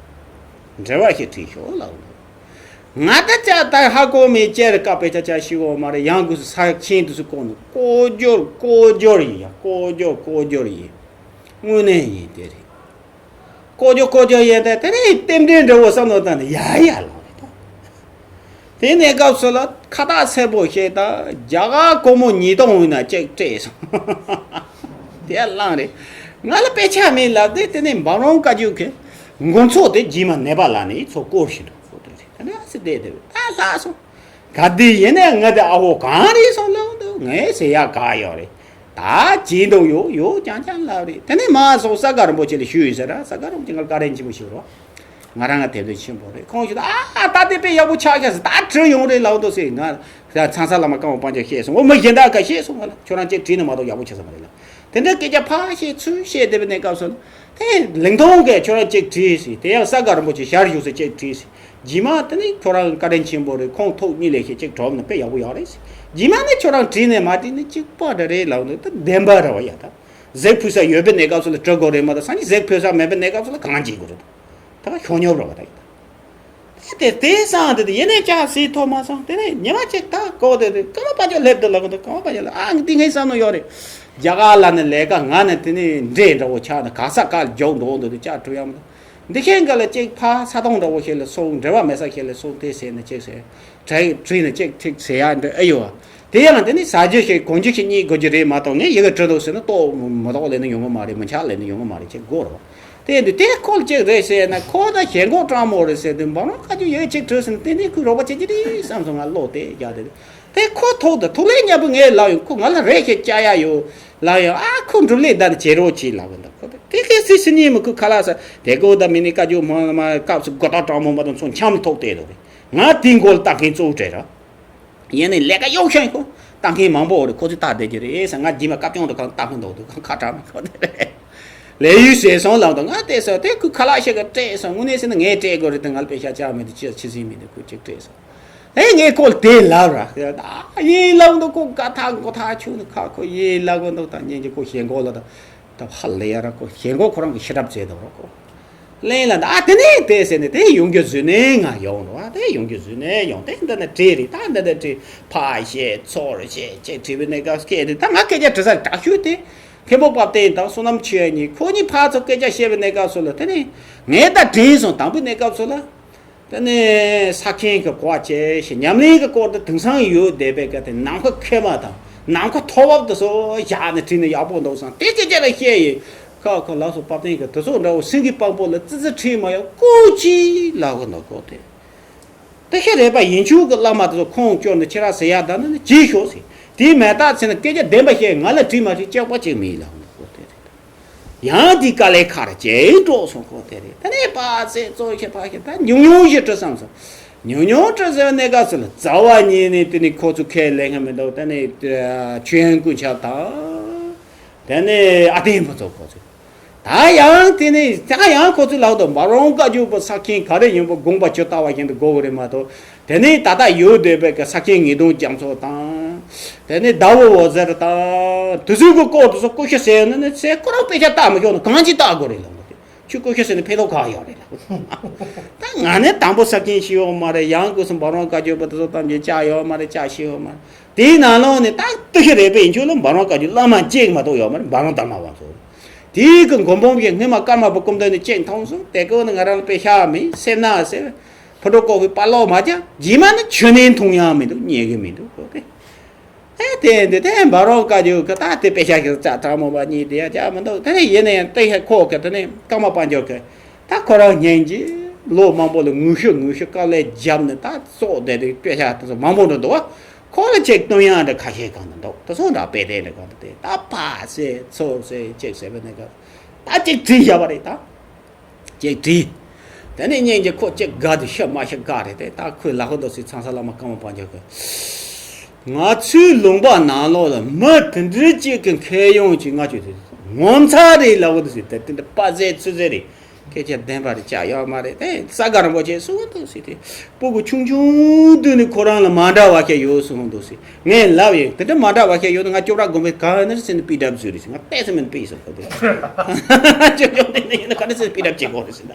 འགྲེལ་པ་ཞིག་བྲིས་ཤོག་ལ། ང་ད་ཅག་ད་ཧ་གོ་མེད་ཅེར་བཀའ་དཔེ་ཆ་ཆ་ཤི་འོ་མ་རེད། ཡང་སྒོས་སུ་ས་ཆེན་དུས་སུ་ཀོ་ནི་ཀོ་སྦྱོར་ཀོ་སྦྱོར་ཡིན་ཡ། ཀོ་སྦྱོར་ཀོ་སྦྱོར་ཡིན། དངོས་གནས་ཡིན་དེ་རེད། ཀོ་སྦྱོར་ཀོ་སྦྱོར་ཡིན་ད་དེ་རེད། རྟེན་འབྲེལ་འདྲ་བོ་བསམ་བློ་བཏང་ནས་ཡ་ཡ་ལོང་རེད་ད། དེ་ནས་སྐབས་སུ་ལ་ཁ་བཏགས་སེར་པོ་ཞིག་དང་རྒྱ་གར་སྒོར་མོ་ཉིས་སྟོང་འོང་ན་ཅིག་སྤྲད་སོང་། དེ་ཡང་བླངས་རེད། ང་ལ་དཔེ་ཆ་མེད་ལབ་དེ། དེ་ནས་འབའ་རོང་བཀའ་བརྒྱུད་ཀྱི་མགོ་ཚོགས་དེ་རྗེས་མ་ནད་པ་ལ་ནི་ཚོ་སྐོར་བཞིན་དུ་ཚོ་དེ་རེད། དེ་ནས་ཨ་སི་བསྡད་དེ་ད་ལྷག་སོང་། ག་དེ་ཡིན་ནས་ང་དེ་ཨ་ཧོ་གང་རེད་སོང་ལབ་འདུག་ངས་ཟེར་ཡག་ག་ཡོད་རེད། ད་བྱེད་འདུག་ཡོ་ཡོ་རྐྱང་རྐྱང་ལབ་རེད། དེ་ནས་མ་སོང་ས་དགའ་རིན་པོ་ཆེ་ལ་ཞུས་ཡིན་ཟེར་ར། ས་དགའ་རིན་པོ་ཆེ་ང་ལ་བཀའ་དྲིན་ཆེན་པོ་ཞུ་རོགས། ང་རང་ང་དེབ་དེ་ཆེན་པོ་རེད། ཁོང་ཞུ་ད་ཨ་ད་དེ་དཔེ་ཡག་པོ་ཆགས་ཤག་ཟེར། ད་བྲིས་ཡོང་རེད་ལབ་འདུག་ཟེར། ང་ཚང་ས་བླ་མ་སྐལ་བ་དཔལ་འབྱོར་བཤད་སོང་། འོ་མི་གཞན་དག་ག་བཤད་སོང་། ང་ལ་ཁྱོད་རང་ཅིག་བྲིས་ན་མ་གཏོགས་ཡག་པོ་ཆགས་ས་མ་རེད་ལ། དེ་འདྲ་སྐད་ཆ་ཕར་བཤད་ཚུར་བཤད་བསྡད་པའི་གནས་སྐབས་སུ་དེ་ལིང་ཐོང་གིས་ཁྱོད་རང་ཅིག་བྲིས་ཟེར། དེ་ཡང་ས་དགའ་རིན་པོ་ཆེ་ཞལ་བཞུགས་སུ་ཅིག་བྲིས་ཟེར། རྗེས་མ་དེ་ནི་ཁྱོད་རང་བཀའ་དྲིན་ཆེན་པོ་རེད། ཁོང་ཐུགས་མཉེས་ལས་ཤིག་ཅིག་གྲོགས་ན་དཔེ་ཡག་པོ་ཡག་རེད་ཟེར། རྗེས་མ་ནི་ཁྱོད་རང་བྲིས་ནས་མ་བྲིས་ནི་གཅིག་པ་འདྲ་རེད་ལབ་འདུག་ད་བདེན་པ་རེད་བ་ཡ། ད་གཟིགས་ཕུལ་ས་ཡོད་པའི་གནས་སྐབས་སུ་ལ་བྲི་དགོས་རེད་མ་གཏོགས་སང་ཉིན་གཟིགས་ཕུལ་ས་མེད་པའི་གནས་སྐབས་སུ་ལ་གང་བྱེད་དགོས་རེད། ད་ཤོ་ཉོབ་རེད་བ་ད་ཡིན་ད། དེ་དེ་སང་དེ་དེ་ཡེ་ནས་ཅག་སྲིད་ཐོག་མ་སང་དེ་ནས་ཉི་མ་གཅིག་ད་གོ་དེ་དེ་ཀརྨ་དཔལ་འབྱོར་སླེབས་དེ་ལ་གོ་དེ། ཀརྨ་དཔལ་འབྱོར་ལ་ཨ་ང་དེ་ངའི་བསམ་བློ་ཡོད་རེད། རྒྱ་གར་ལ་ནི་ལས་ཀ་ང་ནི་དེ་ནས་འདྲེ་འདྲ་བོ་ཆགས་ནས་ག་ས་ག་རྒྱུག་འགྲོ་འདུག་དེ་ཅག་གྲུ་ཡག་མི་འདུག་འདི་ཤེས་འགའ་ལ་གཅིག་ཕ་ས་སྟོང་འདྲ་བོ་ཞིག་ལ་སོང་། འབྲེལ་བ་མེད་ས་ཞིག་ལ་སོང་། དེ་ཟེར་ནས་གཅིག་ཟེར། དྲག་བྲིས་ནས་གཅིག་ཁྲིག་ཟེར་ཡག་འདྲ་ཨེ་ཡོད། དེ་ཡང་དེ་ནི་ཟ་རྒྱུ་ཞིག་གོན་རྒྱུ་ཞིག་རྙེད་དགོས་རྒྱུ་རེད་མ་གཏོགས། ངས་ཡི་གེ་བྲིས་འདུག་ཟེར་ན་ལྟོགས་མི་ལྟོགས་ལས་ནི་ཡོང་གི་མ་རེད། མི་ཆགས་ལས་ནི་ཡོང་གི་མ་རེད། ཅེས་དགོས་རེད། དེ་འདི་དེ་ཁོ་ལ་གཅིག་རེད་ཟེར་ན་ཁོ་ད་ཞེན་ཁོག་སྤྲང་མོ་རེད་ཟེར་དུས་འབའ་རོང་བཀའ་བརྒྱུད་ཡི་གེ་གཅིག་བྲིས་ཟིན་དེ་ནི་ཁོས་རོགས་པ་བྱེད་ཀྱི་རེད་བསམ་སོང་། ང་བློ་དེ་རྒྱག་དེ་རེད། དེ་ཁོ་ཐུག་དང་ཐུག་ལས་ཉབ་བུ་ངས་ལབ་ཡོང་། ཁོ་ང་ལ་རེ་ཞིག་བཅའ་ཡག་ཡོད་ལབ་ཡོང་། ཨ་ཁོ་འགྲུབ་ལས་ད་ནི་བྱེད་རོགས་གྱིས་ལབ་གི་འདུག་ཁོ་དེ་དེ་གི་སི་སི་ཉིན་མི་ཁོ་ཁ་ལག་ས་དེ་གོ་ད་མི་ནི་བཀའ་བརྒྱུད་མ་མ་སྐབས་སུ་དགོད་བྲག་སྤྲང་མོ་མ་དང་ཚོ་འཆམ་ཐུག་དེ་རེད། ང་དེ་མགོ་ལ་ལྟ་མཁན་གཙོ་བོ་གྲས་ར། ཡིན་ནའི་ལས་ཀ་གཡོག་ཤང་ཁོ་ལྟ་མཁན་མང་པོ་རེད། ཁོ་ཚོས་ལྟ་བསྡད་ཀྱི་རེད་ཟེར། ང་རྗེས་མ་བཀའ་བཀྱོན་དུ་གང་ལྟ་མཁན་འདུག་འདུག་ཁ་གྲག་མ་ཁོ་དེ་རེད། ལས་ཡུལ་ཟེར་སོང་ལབ་འདུག་ང་བལྟས་སོང་དེ་ཁོས་ཁ་ལག་ཤེས་ཀ་སྤྲད་སོང་། དངོས་གནས་ཟེར་ན་ངས་སྤྲད་དགོས་རེད་དེ། ང་ལ་པེ་ཤ་ཅག་མེད་དུ་ཅི་ཕྱི་སྲིད་མེད་དུ་ཁོས་ཅིག་སྤྲད་སོང་། ཨེ་ངས་ཁོ་ལ་དེ་ལབ་ར། ཨ་ཡིན་ལབ་འདུག་ཁོ་དགའ་ཐག་མགོ་ཐག་ཆུ་ནི་ཁ་ཁོ་ཡིན་ལབ་འདུག་ད་ཉིན་གྱི་ཁོ་ཞེན་ཁོག་ལ་ད་ད་ཧ་ལས་ཡ་ར། ཁོ་ཞེན་ཁོག་ཁོ་རང་གི་ཤི་གྲབས་བྱས་འདུག་ར་ཁོ། གླེང་ལ་ད་ཨ་དེ་ནས་དེ་ཟེར་ནས་དེ་ཡོང་རྒྱུ་བཟོས་ནས་ང་ཡོང་རོགས། ཨ་དེ་ཡོང་རྒྱུ་བཟོས་ནས་ཡོང་། དེ་འདི་ནས་བྲིས་རེད། ད་འདི་འདི་བྲིས་ཕར་བཤད་ཚུར་བཤད་ཅེས་བྲིས་པའི་གནས་སྐབས་སྐད་དེ་ད་ང་སྐད་ཆ་འདྲི་ས་དྲག་ཤོས་དེ་མཁན་པོ་དཔལ་ལྡན་དང་བསོད་ནམས་ཆོས་དབྱིངས་གཉིས། ཁོ་གཉིས་ཕར་ཚུར་སྐད་ཆ་བཤད་པའི་གནས་སྐབས་སུ་ལ་དེ་ནས་ངས་ད་དྲན་སོང་། དང་པོའི་གནས་སྐབས་སུ་ལ། དེ་ནས་ས་ཁེངས་ཀྱི་གོ་བ་བྱས་ཤིང་ཉམས་ལེན་གྱི་སྐོར་དུ་དེང་སང་ཡོད་བསྡད་པའི་སྐད་དེ་ནམ་མཁའ་མཁལ་མ་དང་ནམ་མཁའ་མཐོ་བབ་དུ་སོགས་བཞག་ནས་བྲིས་ན་ཡག་པོ་འདུག་བསམ། དེ་སྐད་ཆ་ལ་བཤད་ཡིན། ཁ་ཁ་ལགས་སོ་དཔལ་ལྡན་གྱི་དེ་ཚོ་འདྲ་བོ་སེང་གེ་དཔང་པོ་ལ་ཙི་ཙི་ཁྲིད་མ་ཡོང་སྐུ་མཁྱེན་ལབ་གི་འདུག་གོ་དེ། དེ་ཤ་རས་པ་ཡིན་ཆོག་གི་བླ་མ་དེ་ཚོ་ཁོང་སྐྱོར་ནས་ཁྱེད་རང་ཟེར་ཡག་ད་ནི་གྱིས་ཤོག་ཟེར། དེ་མེད་ད་ཟེར་ན་སྐད་ཆ་བདེན་པ་བཤད། ང་ལ་དྲིས་མ་དྲིས་སྐྱག་པ་གཅིག་མིན་ལབ་གི་འདུག་གོ་དེ་རེད། ཡང་དེའི་དཀའ་ལས་ཁག་རེ་ཇེ་སྒྲོག་སོང་ཁོ་དེ་རེད། དེ་ནས་པ་ཚེ་གཙོ་ཁྱེད་ཕ་ཁྱེད་ད་ཉུང་ཉུང་ཞིག་བྲི་བསམ་སོང་། ཉུང་ཉུང་བྲི་ཟེར་བ་གནས་སྐབས་སུ་ལ་རྩ་བ་ཉིད་ནས་དེ་ནས་ཁོ་ཚོ་ཁས་ལེན་གི་མི་འདུག་དེ་ནས་ཆོས་དབྱིངས་ཀུན་ཁྱབ་དང་། དེ་ནས་ཨ་བསྟན་ཕུན་ཚོགས་ཁོ་ཚོས། ད་ཡང་དེ་ནས་ད་ཡང་ཁོ་ཚོས་ལབ་འདུག་འབའ་རོང་བཀའ་བརྒྱུད་པ་ས་ཁེངས་ག་རེ་ཡིན་པ་དགོངས་པ་ཇི་ལྟ་བ་བཞིན་དུ་དགོས་གི་རེད་མ་གཏོགས། དེ་ནས་ད་ལྟ་ཡོད་བསྡད་པའི་གི་ས་ཁེངས་ངེས་དོན་རྒྱ་མཚོ་དང་། དེ་ནས་ཟླ་བོ་འོད་ཟེར་དང་། དེ་ཚོའི་གི་སྐོར་དུ་སོ་ཀུ་ཤུ་ཟེར་ནི་ནི་ཟེར་ཁོ་རང་དཔེ་ཆ་ལྟ་མི་ཤོག་ན་གང་ཅི་ལྟ་དགོས་རེད་ལབ་འདུག་ཁྱོད་ཀུ་ཤུ་ཟེར་ནི་ཕན་ཐོགས་ག་ཡོད་རེད་ལབ། ད་ང་ནི་དང་པོ་ས་ཁེངས་ཤི་ཡོད་མ་རེད། ཡང་སྒོས་སུ་འབའ་རོང་བཀའ་བརྒྱུད་པ་དེ་ཚོ་ཐམས་ཅད་བཅག་ཡོད་མ་རེད། བཅག་ཤི་ཡོད་མ་རེད། དེའི་ནང་ལོགས་ནས་ད་ཏི་ཤི་རེད་པས་ཡིན་ཆོག་ལ་འབའ་རོང་བཀའ་བརྒྱུད་བླ་མ་གཅིག་མ་གཏོགས་ཡོད་མ་རེད། འབའ་རོང་དར་མ་དབང་ཚོ། དེའི་གི་མགོན་པོ་གི་སྔོན་མ་ཀརྨ་པ་སྐུ་མདུན་ནས་གཅིག་མཐོང་སོང་། དེ་གོ་ནི་ང་རང་ལ་དཔེ་ཤ་མི་སེར་ན་ཟེར། ཕུ་འགྲོ་ཀོ་གི་པ་ལོག་མ་ཅང་རྗེས་མ་ནི་ཆོས་ནས་མཐོང་ཡང་མི་འདུག་རྙེད་གི་མི་འདུག་གོ་དེ། ཨེ་དེ་འདི་དེ་འབའ་རོང་བཀའ་བརྒྱུད་གི་ད་དེ་དཔེ་ཤ་ཞིག་ཙག་དྲང་མོ་བ་གཉིས་དེ་ཡ་ཅག་མི་འདུག་དེ་ནས་ཡིན་ན་ཡང་དེ་ཤ་ཁོག་གི་དེ་ནས་ཀརྨ་དཔལ་འབྱོར་གི་ད་ཁོ་རང་སྙིང་རྗེ་ལོ་མང་པོ་ལ་ངུ་ཤུ་ངུ་ཤུ་དཀའ་ལས་བརྒྱབ་ནས་ད་སོག་བསྡད་དེ་དཔེ་ཤ་དེ་ཚོ་མང་པོ་འགྲོ་འདུག་བ། ཁོ་ལ་ཅིག་སྟོན་ཡག་འདྲ་ཁ་ཤས་གང་དུ་འདུག་དེ་ཚོ་འདྲ་དཔེ་དེ་འདྲ་གང་དུ་དེ་ད་ཕ་སེ་ཚོ་སེ་ཅིག་ཟེར་བའི་ནས་ག་ད་ཅིག་བྲིས་བཞག་པ་རེད་ད། ཅེས་དྲིས། དེ་ནས་སྙིང་རྗེ་ཁོ་ཅིག་དགའ་དུ་ཤི་མ་ཤི་དགའ་རེད་དེ། ད་ཁོས་ལ་ཧོ་དོ་སི་ཚང་ས་བླ་མ་ཀརྨ་དཔལ་འབྱོར་གི། ང་ཚོའི་ལུང་པ་ནང་ལོགས་ལ་མི་དེ་འདྲའི་ཅིག་གི་མཁས་ཡོན་ཅིག་ང་ཚོས་དེ་ངོ་མཚར་རེད་ལ་ཧོ་དོ་སི་དེ་དེ་འདྲ་པ་ཟེ་ཚུ་ཟེ་རེད། སྐད་ཆ་བདེན་པ་རེད་ཅག་ཡོད་མ་རེད། དེ་ས་དགའ་རིན་པོ་ཆེ་གསུངས་འདུག་ཟེར། དེ་སྤུ་གུ་ཆུང་ཆུང་དུས་ནས་ཁོ་རང་ལ་མ་འདྲ་བ་ཞིག་ཡོད་གསུངས་འདུག་ཟེར། ངས་ལབ་ཡིན། དེ་འདྲ་མ་འདྲ་བ་ཞིག་ཡོད་ན་ང་ཅོག་ར་དགོན་པའི་ག་ནས་ཟེར་ནས་པི་ཌབ་བཟོས་རེད་ཟེར། ང་ཏོག་ཙམ་མིན་པི་ཟེར་གོ། དེ་ཅོག་ཅོག་དེ་འདྲ་ཡིན་ན་ག་ནས་ཟེར་པི་ཌབ་བྱེད་དགོས་རེད་ཟེར།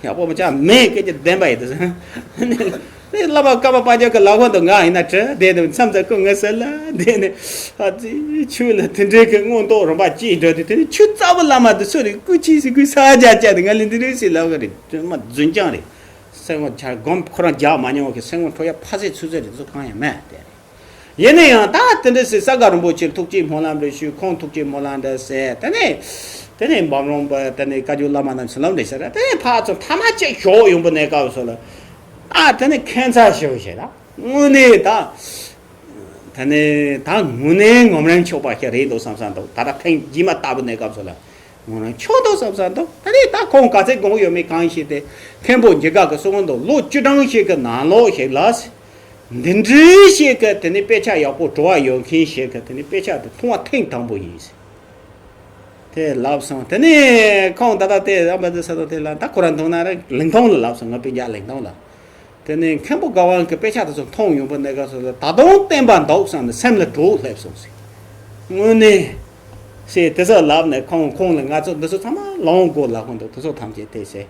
ཡག་པོ་མ་ཆགས་མེད། སྐད་ཆ་བདེན་པ་ཡིན་དུ་ཟེར། དེ་བླ་མ་ཀརྨ་པ་ཉག་གི་ལག་པ་དང་ང་ཡིན་ན་བྲལ་བསྡད་དུ་མཚམས་ཚ་ཁོ་ངའི་སེམས་ལ་བསྡད་ནས། ཨ་ཙི། ཆུ་ལ་དེ་འདྲའི་གི་མངོན་རྟོགས་རིམ་པ་གཅིག་འགྲོ་དུས། དེ་ནི་ཆུ་རྩ་བུ་བླ་མ་དུ་སུ་རེད། སྐུ་ཅི་ཟིག་སྐུ་ས་རྒྱ་བཅད་དེ་ང་ལ་འདི་རེད་ཟེར་ལབ་གི་རེད། དེ་མ་རྫུན་རྐྱང་རེད། སེམས་ངོ་ཆ་སྒོམ་ཁོ་རང་རྒྱག་མ་མྱོང་གི་སེམས་ངོ་འཕྲོ་ཡ་ཕ་སེ་ཚུ་ཚེ་རེད། ཚུ་གང་ཡང་མེད་དེ་རེད། ཡིན་ན་ཡང་ད་དེ་འདྲ་ཟེར་ས་དགའ་རིན་པོ་ཆེར་ཐུགས་རྗེ་སྨོན་ལམ་རེ་ཞུ། ཁོང་ཐུགས་རྗེ་སྨོན་ལམ་འདྲ་ཟེར། དེ་ནས་དེ་ནས་འབུམ་རམས་པ་དེ་ནས་བཀའ་བརྒྱུད་བླ་མ་རྣམས་སྨོན་ལམ་རེ་ཟེར། དེ་ནས་ཕར་ཚུར་ཐ་མ་གཅིག་ཞོགས་ཡོང་པོ་གནས་སྐབས་སུ་ལ། ཨ་དེ་ནས་ཁྱད་མཚར་ཞིག་བྱས་ད་དངོས་གནས་ད། དེ་ནས་ད་དངོས་གནས་ངོམ་རིན་ཆོག་པ་ཞིག་རེད་འདུག་བསམ་བསམ་འདུག་ད་ལྟ་ཐེངས་རྗེས་མ་ལྟ་བུ་གནས་སྐབས་སུ་ལ། ངོམ་རིན་ཆོག་འདུག་བསམ་བསམ་འདུག་ད་ནི་ད་ཁོང་ག་ཚད་དགོངས་ཡོད་མེད་གང་ཤེས་ཏེ། མཁན་པོ་འཇིགས་དགའ་གི་གསུང་འདུག་ལོ་བཅུ་གྲངས་ཤིག་གི་ནང་ལོགས་ཤིག་ལ། འདི་འདྲའི་ཞིག་གི་དེ་ནི་དཔེ་ཆ་ཡག་པོ་བྲོ་བ་ཡོད་མཁན་ཞིག་གི་དེ་ནི་དཔེ་ཆ་དེ་མཐོང་བ་ཐེངས་དང་པོ་ཡིན་ཟེར། དེ་ལབ་སོང་། དེ་ནི་ཁོང་ད་ལྟ་དེ་ཨ་མ་དེ་ས་དོ་དེ་ལ་ད་ཁོ་རང་མཐོང་ན་རེ་ལིང་ཐོང་ལ་ལབ་སོང་། ང་སྤུན་ཀྱག་ལིང་ཐོང་ལ། དེ་ནི་མཁན་པོ་དགའ་དབང་གི་དཔེ་ཆ་དེ་ཚོ་མཐོང་ཡོང་པ་ནས་ག་སོ་ལ་ད་དུང་བསྟན་པ་འདུག་བསམ་ནས་སེམས་ལ་གྲོགས་སླེབས་སོང་ཟེར། དངོས་གནས་ཞེས་དེ་ཚོ་ལབ་ནས་ཁོང་ཁོང་ལ་ང་ཚོ་འདི་ཚོ་ཚང་མ་ལོང་དགོས་ལབ་ཁོང་འདུག་དེ་ཚོ་ཐམས་ཅད་དེ་ཟེར།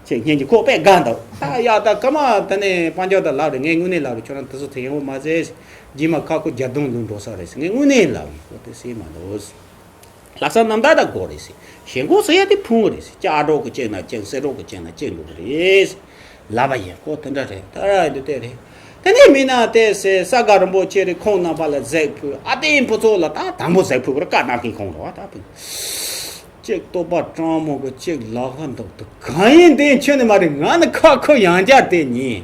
ཅེས་སྙན་གྱི་ཁོག་པས་དགའ་འདུག་ད་ཡ་ད་ཀ་མ་དེ་ནས་དཔལ་འབྱོར་དང་ལབ་རེད། ངས་དངོས་གནས་ལབ་རེད། ཁྱོད་རང་དེ་ཚོ་དེ་ཡོང་བ་མ་ཟད། རྗེས་མ་ཁ་ཁོ་རྒྱ་གདོང་ལུང་འགྲོ་ས་རེད་ཟེར། ངས་དངོས་གནས་ལབ་ཡིན། ཁོ་དེ་ཟེར་མ་འདུག་ལྷག་བསམ་རྣམ་དག་དང་དགོས་རེད་ཟེར། ཞེན་ཁོག་ཟེར་ཡ་དེ་ཕུང་བ་རེད་ཟེར། ལྕགས་སྒྲོག་གི་ཅན་ན་ཅན་གསེར་སྒྲོག་གི་ཅན་ན་ཅན་འགྲོ་གི་རེད་ཟེར། ལབ་པ་ཡིན། ཁོ་དེ་འདྲ་རེད། ད་ར་འདི་དེ་རེད། དེ་ནས་མིན་ན་དེ་ཟེར་ས་དགའ་རིན་པོ་ཆེ་རེད། ཁོང་རྣམ་པ་ལ་གཟིགས་ཕུལ། ཨ་ཏིའི་ཕུན་ཚོགས་ལ་ད་དང་པོ་གཟིགས་ཕུལ་བར་བཀའ་གནང་མཁན་ཁོང་རེད་བ། ད་ཕུལ། གཅིག་སྟོད་པ་སྤྲང་མོ་གི་གཅིག་ལག་པ་འདུག་ཏུ་གང་ཡིན་དེ་ཁྱོད་ནི་མ་རེད། ང་ནི་ཁ་ཁོ་ཡང་བསྐྱར་དེ་ཉིན་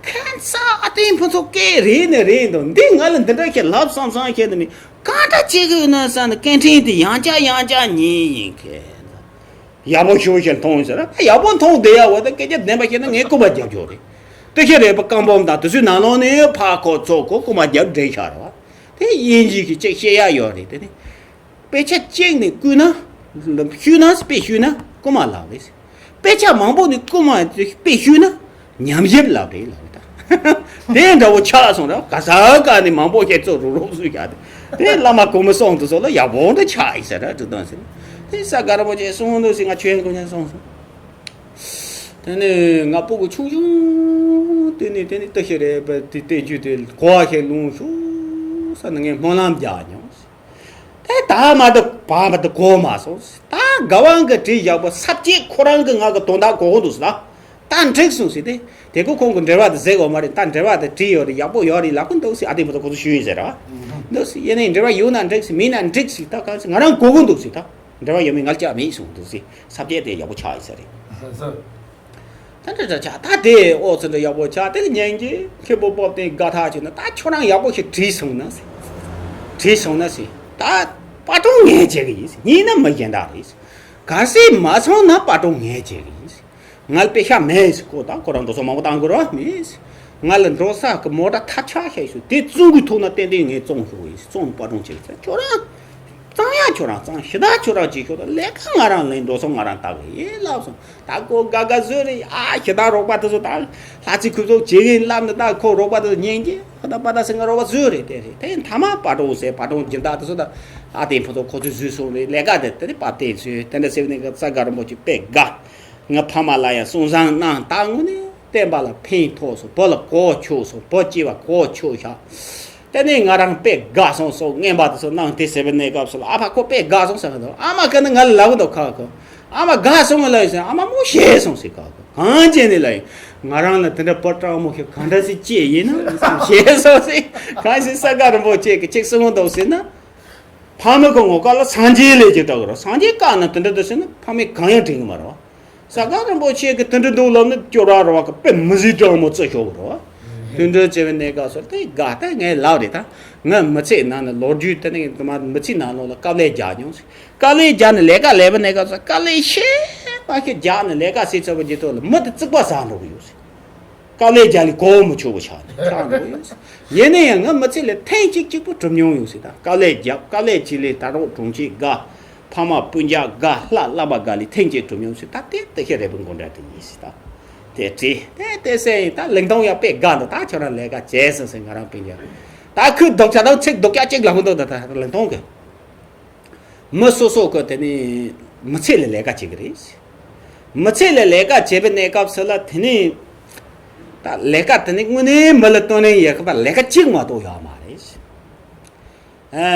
ཁ་ས་ཨ་ཏིའི་ཕུན་ཚོགས་སྐད་རེད་ནི་རེད་འདུག་འདི་ང་ལ་འདི་འདྲ་ཞིག་ལབ་བསམ་བསམ་ཞིག་ནི་མི་གང་འདྲ་བྱེད་གི་ཡོད་ན་བསམ་ནས་སྐད་འཕྲིན་དེ་ཡང་བསྐྱར་ཡང་བསྐྱར་ཉན་ཡིན་གི། ཡག་པོ་ཞུ་ཞེས་མཐོང་ཟེར། ཡག་པོ་མཐོང་བསྡད་ཡ་བ་ད་སྐད་ཆ་བདེན་པ་བཤད་ན་ངས་སྐུར་པ་རྒྱབ་ཆོག་རེད། དེ་ཤེས་རེད་པ། བཀའ་འབུམ་དང་དེ་ཚོའི་ནང་ལོགས་ནས་ཕ་ཁོ་ཚོ་ཁོ་སྐུར་མ་རྒྱབ་འདྲེན་བཞག་རེད་བ། དེ་དབྱིན་ཇི་གི་གཅིག་བཤད་ཡ་ཡོད་རེད། དེ་ནི་དཔེ་ཆ་གཅིག་ནས་བསྐུར་ན། ཞུས་ན་དཔེ་ཞུས་ན་སྐུར་མ་ལབ་རེད། དཔེ་ཆ་མང་པོ་ནས་སྐུར་མ་དཔེ་ཞུས་ན་ཉམས་ཞིབ་ལབ་རེད་ལབ་རེད་ད། དེ་འདྲ་བོ་ཆགས་སོང་ར། ག་ས་ག་ནས་མང་པོ་ཞིག་ཚོ་རུག་རུག་བཟོས་བཞག་དེ། དེ་བླ་མ་གོང་མའི་གསུང་དེ་ཚོ་ལ་ཡག་པོ་འདྲ་ཆགས་ཡིན་ཟེར་ར། དེ་དང་ཟེར། དེ་ས་དགའ་རིན་པོ་ཆེ་གསུང་འདུག་ཟེར། ང་ཆོས་དགོས་ཉན་སོང་སོང་། དེ་ནས་ང་སྤུ་གུ་ཆུང་ཆུང་དེ་ནས་དེ་ནས་ལྟ་ཤེས་རེད་པ། དེ་ལྟས་རྒྱུ་དེ་གོ་བ་ཞིག་ལོངས་ཤོག་ཟེར་ནས་ངས་སྨོན་ལམ་རྒྱག་མྱོང་། དེ་ད་མ་གཏོགས་བར་མ་གཏོགས་གོ་མ་སོང་། ད་དགའ་དབང་གིས་བྲིས་བཞག་པ་ས་བཅད་ཁོ་རང་གིས་ང་གི་དོན་དག་གོ་གི་འདུག་ཟེར། ད་འགྲིག་སོང་ཟེར་ཏེ། དེ་ཁོ་ཁོང་གི་འགྲེལ་པ་དེ་གཟིགས་ཡོད་མ་རེད། ད་འགྲེལ་པ་དེ་བྲིས་ཡོད་རེད། ཡག་པོ་ཡོད་རེད་ལབ་གི་འདུག་ཟེར། ཨ་དེ་མ་གཏོགས་ཁོ་ཚོ་ཞུས་ཡིན་ཟེར་ར། འདུག་ཟེར། ཡིན་ནའི་འགྲེལ་པ་ཡོད་ན་འགྲིག་ཟེར། མེད་ན་འགྲིག་ཟེར། ད་གང་ཟེར་ང་རང་གོ་གི་འདུག་ཟེར། ད་འགྲེལ་པ་ཡོད་མེད་ང་ལ་ཅག་མེད་གསུངས་འདུག་ཟེར། ས་བཅད་དེ་ཡག་པོ་ཆགས་ཡིན་ས་རེད། ད་འདྲ་འདྲ་ཆགས། ད་དེ་ཨོ་ཚོ་འདྲ་ཡག་པོ་ཆགས། དེ་ལ་ཉན་གྱི་མཁན་པོ་པོ་དེ་དགའ་ཐག་ཆོད་ན། ད་ཁྱོད་རང་ཡག་པོ་ཞིག་བྲིས་སོང་ན་ཟེར། བྲིས་སོང་ན་ཟེར། ད་པར་སྐྲུན་ངས་བྱེད་གི་ཡིན་ཟེར། ཡིན་ན་མི་གཞན་དག་རེད་ཟེར། གལ་སྲིད་མ་སོང་ན་པར་སྐྲུན་ངས་བྱེད་གི་ཡིན་ཟེར། ང་ལ་པེ་ཤ་མེད་ཟེར། ཁོ་ད་ཁོ་རང་འགྲོ་སོང་མང་པོ་བཏང་དགོས་ར་མེད་ཟེར། ང་ལ་འགྲོ་ས་གི་མོ་ཊ་ཐབས་ཆག་ཤག་ཟེར། དེ་བཙོང་གི་ཐུག་ན་ཏན་ཏན་ངས་བཙོང་ཤོག་ཡིན་ཟེར། བཙོང་པར་སྐྲུན་བྱེད་གི་ཟེར། ཁྱོད་རང་གཙང་ཡ་ཁྱོད་རང་གཙང་། ཞེ་དྲག་ཁྱོད་རང་བྱེད་ཤོག་ད། ལས་ཀ་ང་རང་ལེན། འགྲོ་སོང་ང་རང་བལྟ་གི་ཡིན་ལབ་སོང་། ད་ཁོ་དགའ་དགའ་བཟོས་རེད། ཨ་ཞེ་དྲག་རོགས་པ་དེ་ཚོ་ད་ལྷ་རྩེ་ཁུལ་ཚོ་བྱེད་གི་ཡིན་ལབ་ནས། ད་ཁོ་རོགས་པ་དེ་ཚོ་ཉན་གྱི་ཁོ་ད་པ་ད་སེ་ང་རོགས་པ་བཟོས་རེད། དེ་རེད། དེ་ཡིན་མཐའ་མ་པར་སྐྲུན་ཟེར། པར་སྐྲུན་སྦྱིན་བདག་དེ་ཚོ་ད་ཨ་དེ་ཕོ་ཚོ་ཁོ་ཚོས་བཟོས་སོང་རེད། ལས་ཀ་དེ་དེ་ནི་པར་དེ་བཟོས། དེ་འདྲ་ཟེར་ནས་ས་དགའ་རིན་པོ་ཆེ་དཔེ་དགའ། ང་ཕ་མ་ལ་ཡང་གསུང་བཟང་གནང་། ད་དངོས་གནས་བསྟན་པ་ལ་ཕན་ཐོགས་སོང་། བུ་ལ་གོ་ཆོད་སོང་། བུ་སྐྱེ་བ་གོ་ཆོད་ཤག་དེ་ནས་ང་རང་དཔེ་དགའ་སོང་སོང་། རྔན་པ་དེ་ཚོ་གནང་། དེ་ཟེར་བའི་གནས་སྐབས་སུ་ལ་ཨ་ཕ་ཁོ་དཔེ་དགའ་སོང་ཟེར་གི་འདུག་ཨ་མ་ག་ནི་ང་ལ་ལབ་གི་འདུག་ཁ་ཁོ། ཨ་མ་དགའ་སོང་ངི་ལབ་ཡིན་ཟེར། ཨ་མ་མོ་ཞེད་སོང་ཟེར་ཁ་ཁོ། གང་བྱས་ནས་ལབ་ཡིན། ང་རང་ལ་དེ་འདྲ་པར་སྐྲུན་མོ་ཞིག་གང་འདྲ་ཞིག་སྐྱེས་ཡིན་ན་བསམ་ཞེད་སོང་ཟེར། གང་ཞིག་ས་དགའ་རིན་པོ་ཆེ་གིས་ཅིག་གསུང་གི་འདུག་ཟེར་ན། ཕ་མའི་གི་ངོ་དཀར་ལ་སངས་རྒྱས་ལས་ཀྱི་འདྲ་གི་རོ། སངས་རྒྱས་བཀའ་ན་དེ་འདྲ་འདུག་ཟེར་ན་ཕ་མས་གང་ཡང་དྲན་གི་མ་རེད་བ། ས་དགའ་རིན་པོ་ཆེ་གིས་དེ་འདྲ་འདུག་ལབ་ན་སྐྱོ་ར་ར་བ་གི་དཔེ་མི་སྲིད་སྤྲང་མོ་བརྩི་ཤོག་གི་རེད་བ། དེ་འདྲ་བྱས་པའི་གནས་སྐབས་སུ་དེ་དགའ་ད་ངས་ལབ་རེད་ད། ང་མི་ཚེ་ནང་ནས་ལོ་རྒྱུས་དེ་ནས་དུ་མ་མི་ཚེ་ནང་ལོགས་ལ་དཀའ་ལས་རྒྱག་མྱོང་ཟེར། དཀའ་ལས་རྒྱག་ནས་ལས་ཀ་ལས་པའི་གནས་སྐབས་སུ་དཀའ་ལས་ཤེས་པ་ཞིག་རྒྱག་ནས་ལས་ཀ་བྱས་ཚར་བའི་རྗེས་ཐོག་ལ་མི་དེ་རྩིག་པ་ཟ་འགྲོ་གི་ཡོད་ཟེར། དཀའ་ལས་རྒྱག་ལས་གོ་མི་ཆོག་པ་ཆགས་ནས་ཆགས་འགྲོ་ཡོད་ཟེར། ཡིན་ན་ཡང་ང་མི་ཚེ་ལ་ཐེངས་གཅིག་གཅིག་པུ་གྲུབ་མྱོང་ཡོད་ཟེར། ད་དཀའ་ལས་རྒྱབ། དཀའ་ལས་བྱས་ལས་ད་རོགས་གྲོང་ཁྱེར་དགའ། ཕ་མ་སྤུན་ཀྱག་དགའ། ལྷ་བླ་མ་དགའ་ལས་ཐེངས་གཅིག་གྲུབ་མྱོང་ཞིག་ད་དེ་དེ་ཤེས་རེད་པ། འགོ་འདྲ་དེ་ཡིན་ཞིག་ད་དེ་བྲིས་དེ་དེ་སེ་ཡིན། ད་ལིང་ཏོང་ཡང་དཔེ་དགའ་འདུག་ད་ཁྱོད་རང་ལས་ཀ་བྱས་སོང་ཟེར། ང་རང་སྤུན་ཀྱག་ད་ཁོས་རྡོག་རྩ་དང་ཚིག་རྡོག་རྩ་གཅིག་ལ་ཧུན་དུ་ད་ད་ལིང་ཏོང་གི་མི་སོ་སོ་གི་དེ་ནི་མི་ཚེ་ལ་ལས་ཀ་བྱེད་གི་རེད། མི་ཚེ་ལ་ལས་ཀ་བྱེད་པའི་གནས་སྐབས་སུ་ལ་དེ་ནི་ད་ལས་ཀ་དེ་ནི་དངོས་གནས་མི་ལ་སྟོན་ནས་ཡོད་གི་པ། ལས་ཀ་གཅིག་མ་གཏོགས་ཡོད་མ་རེད། ཨ་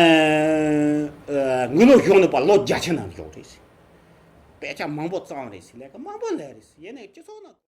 ཨ་དངུལ་ལོ་གཞོན་ནུ་པ་ལོ་བརྒྱད་ཅུ་ནང་འཇོག་རེད། དཔེ་ཆ་མང་པོ་བཙལ་རེད། ལས་ཀ་མང་པོ་ལས་རེད། ཡིན་ནའི་སྤྱི་ཚོགས་ནང་།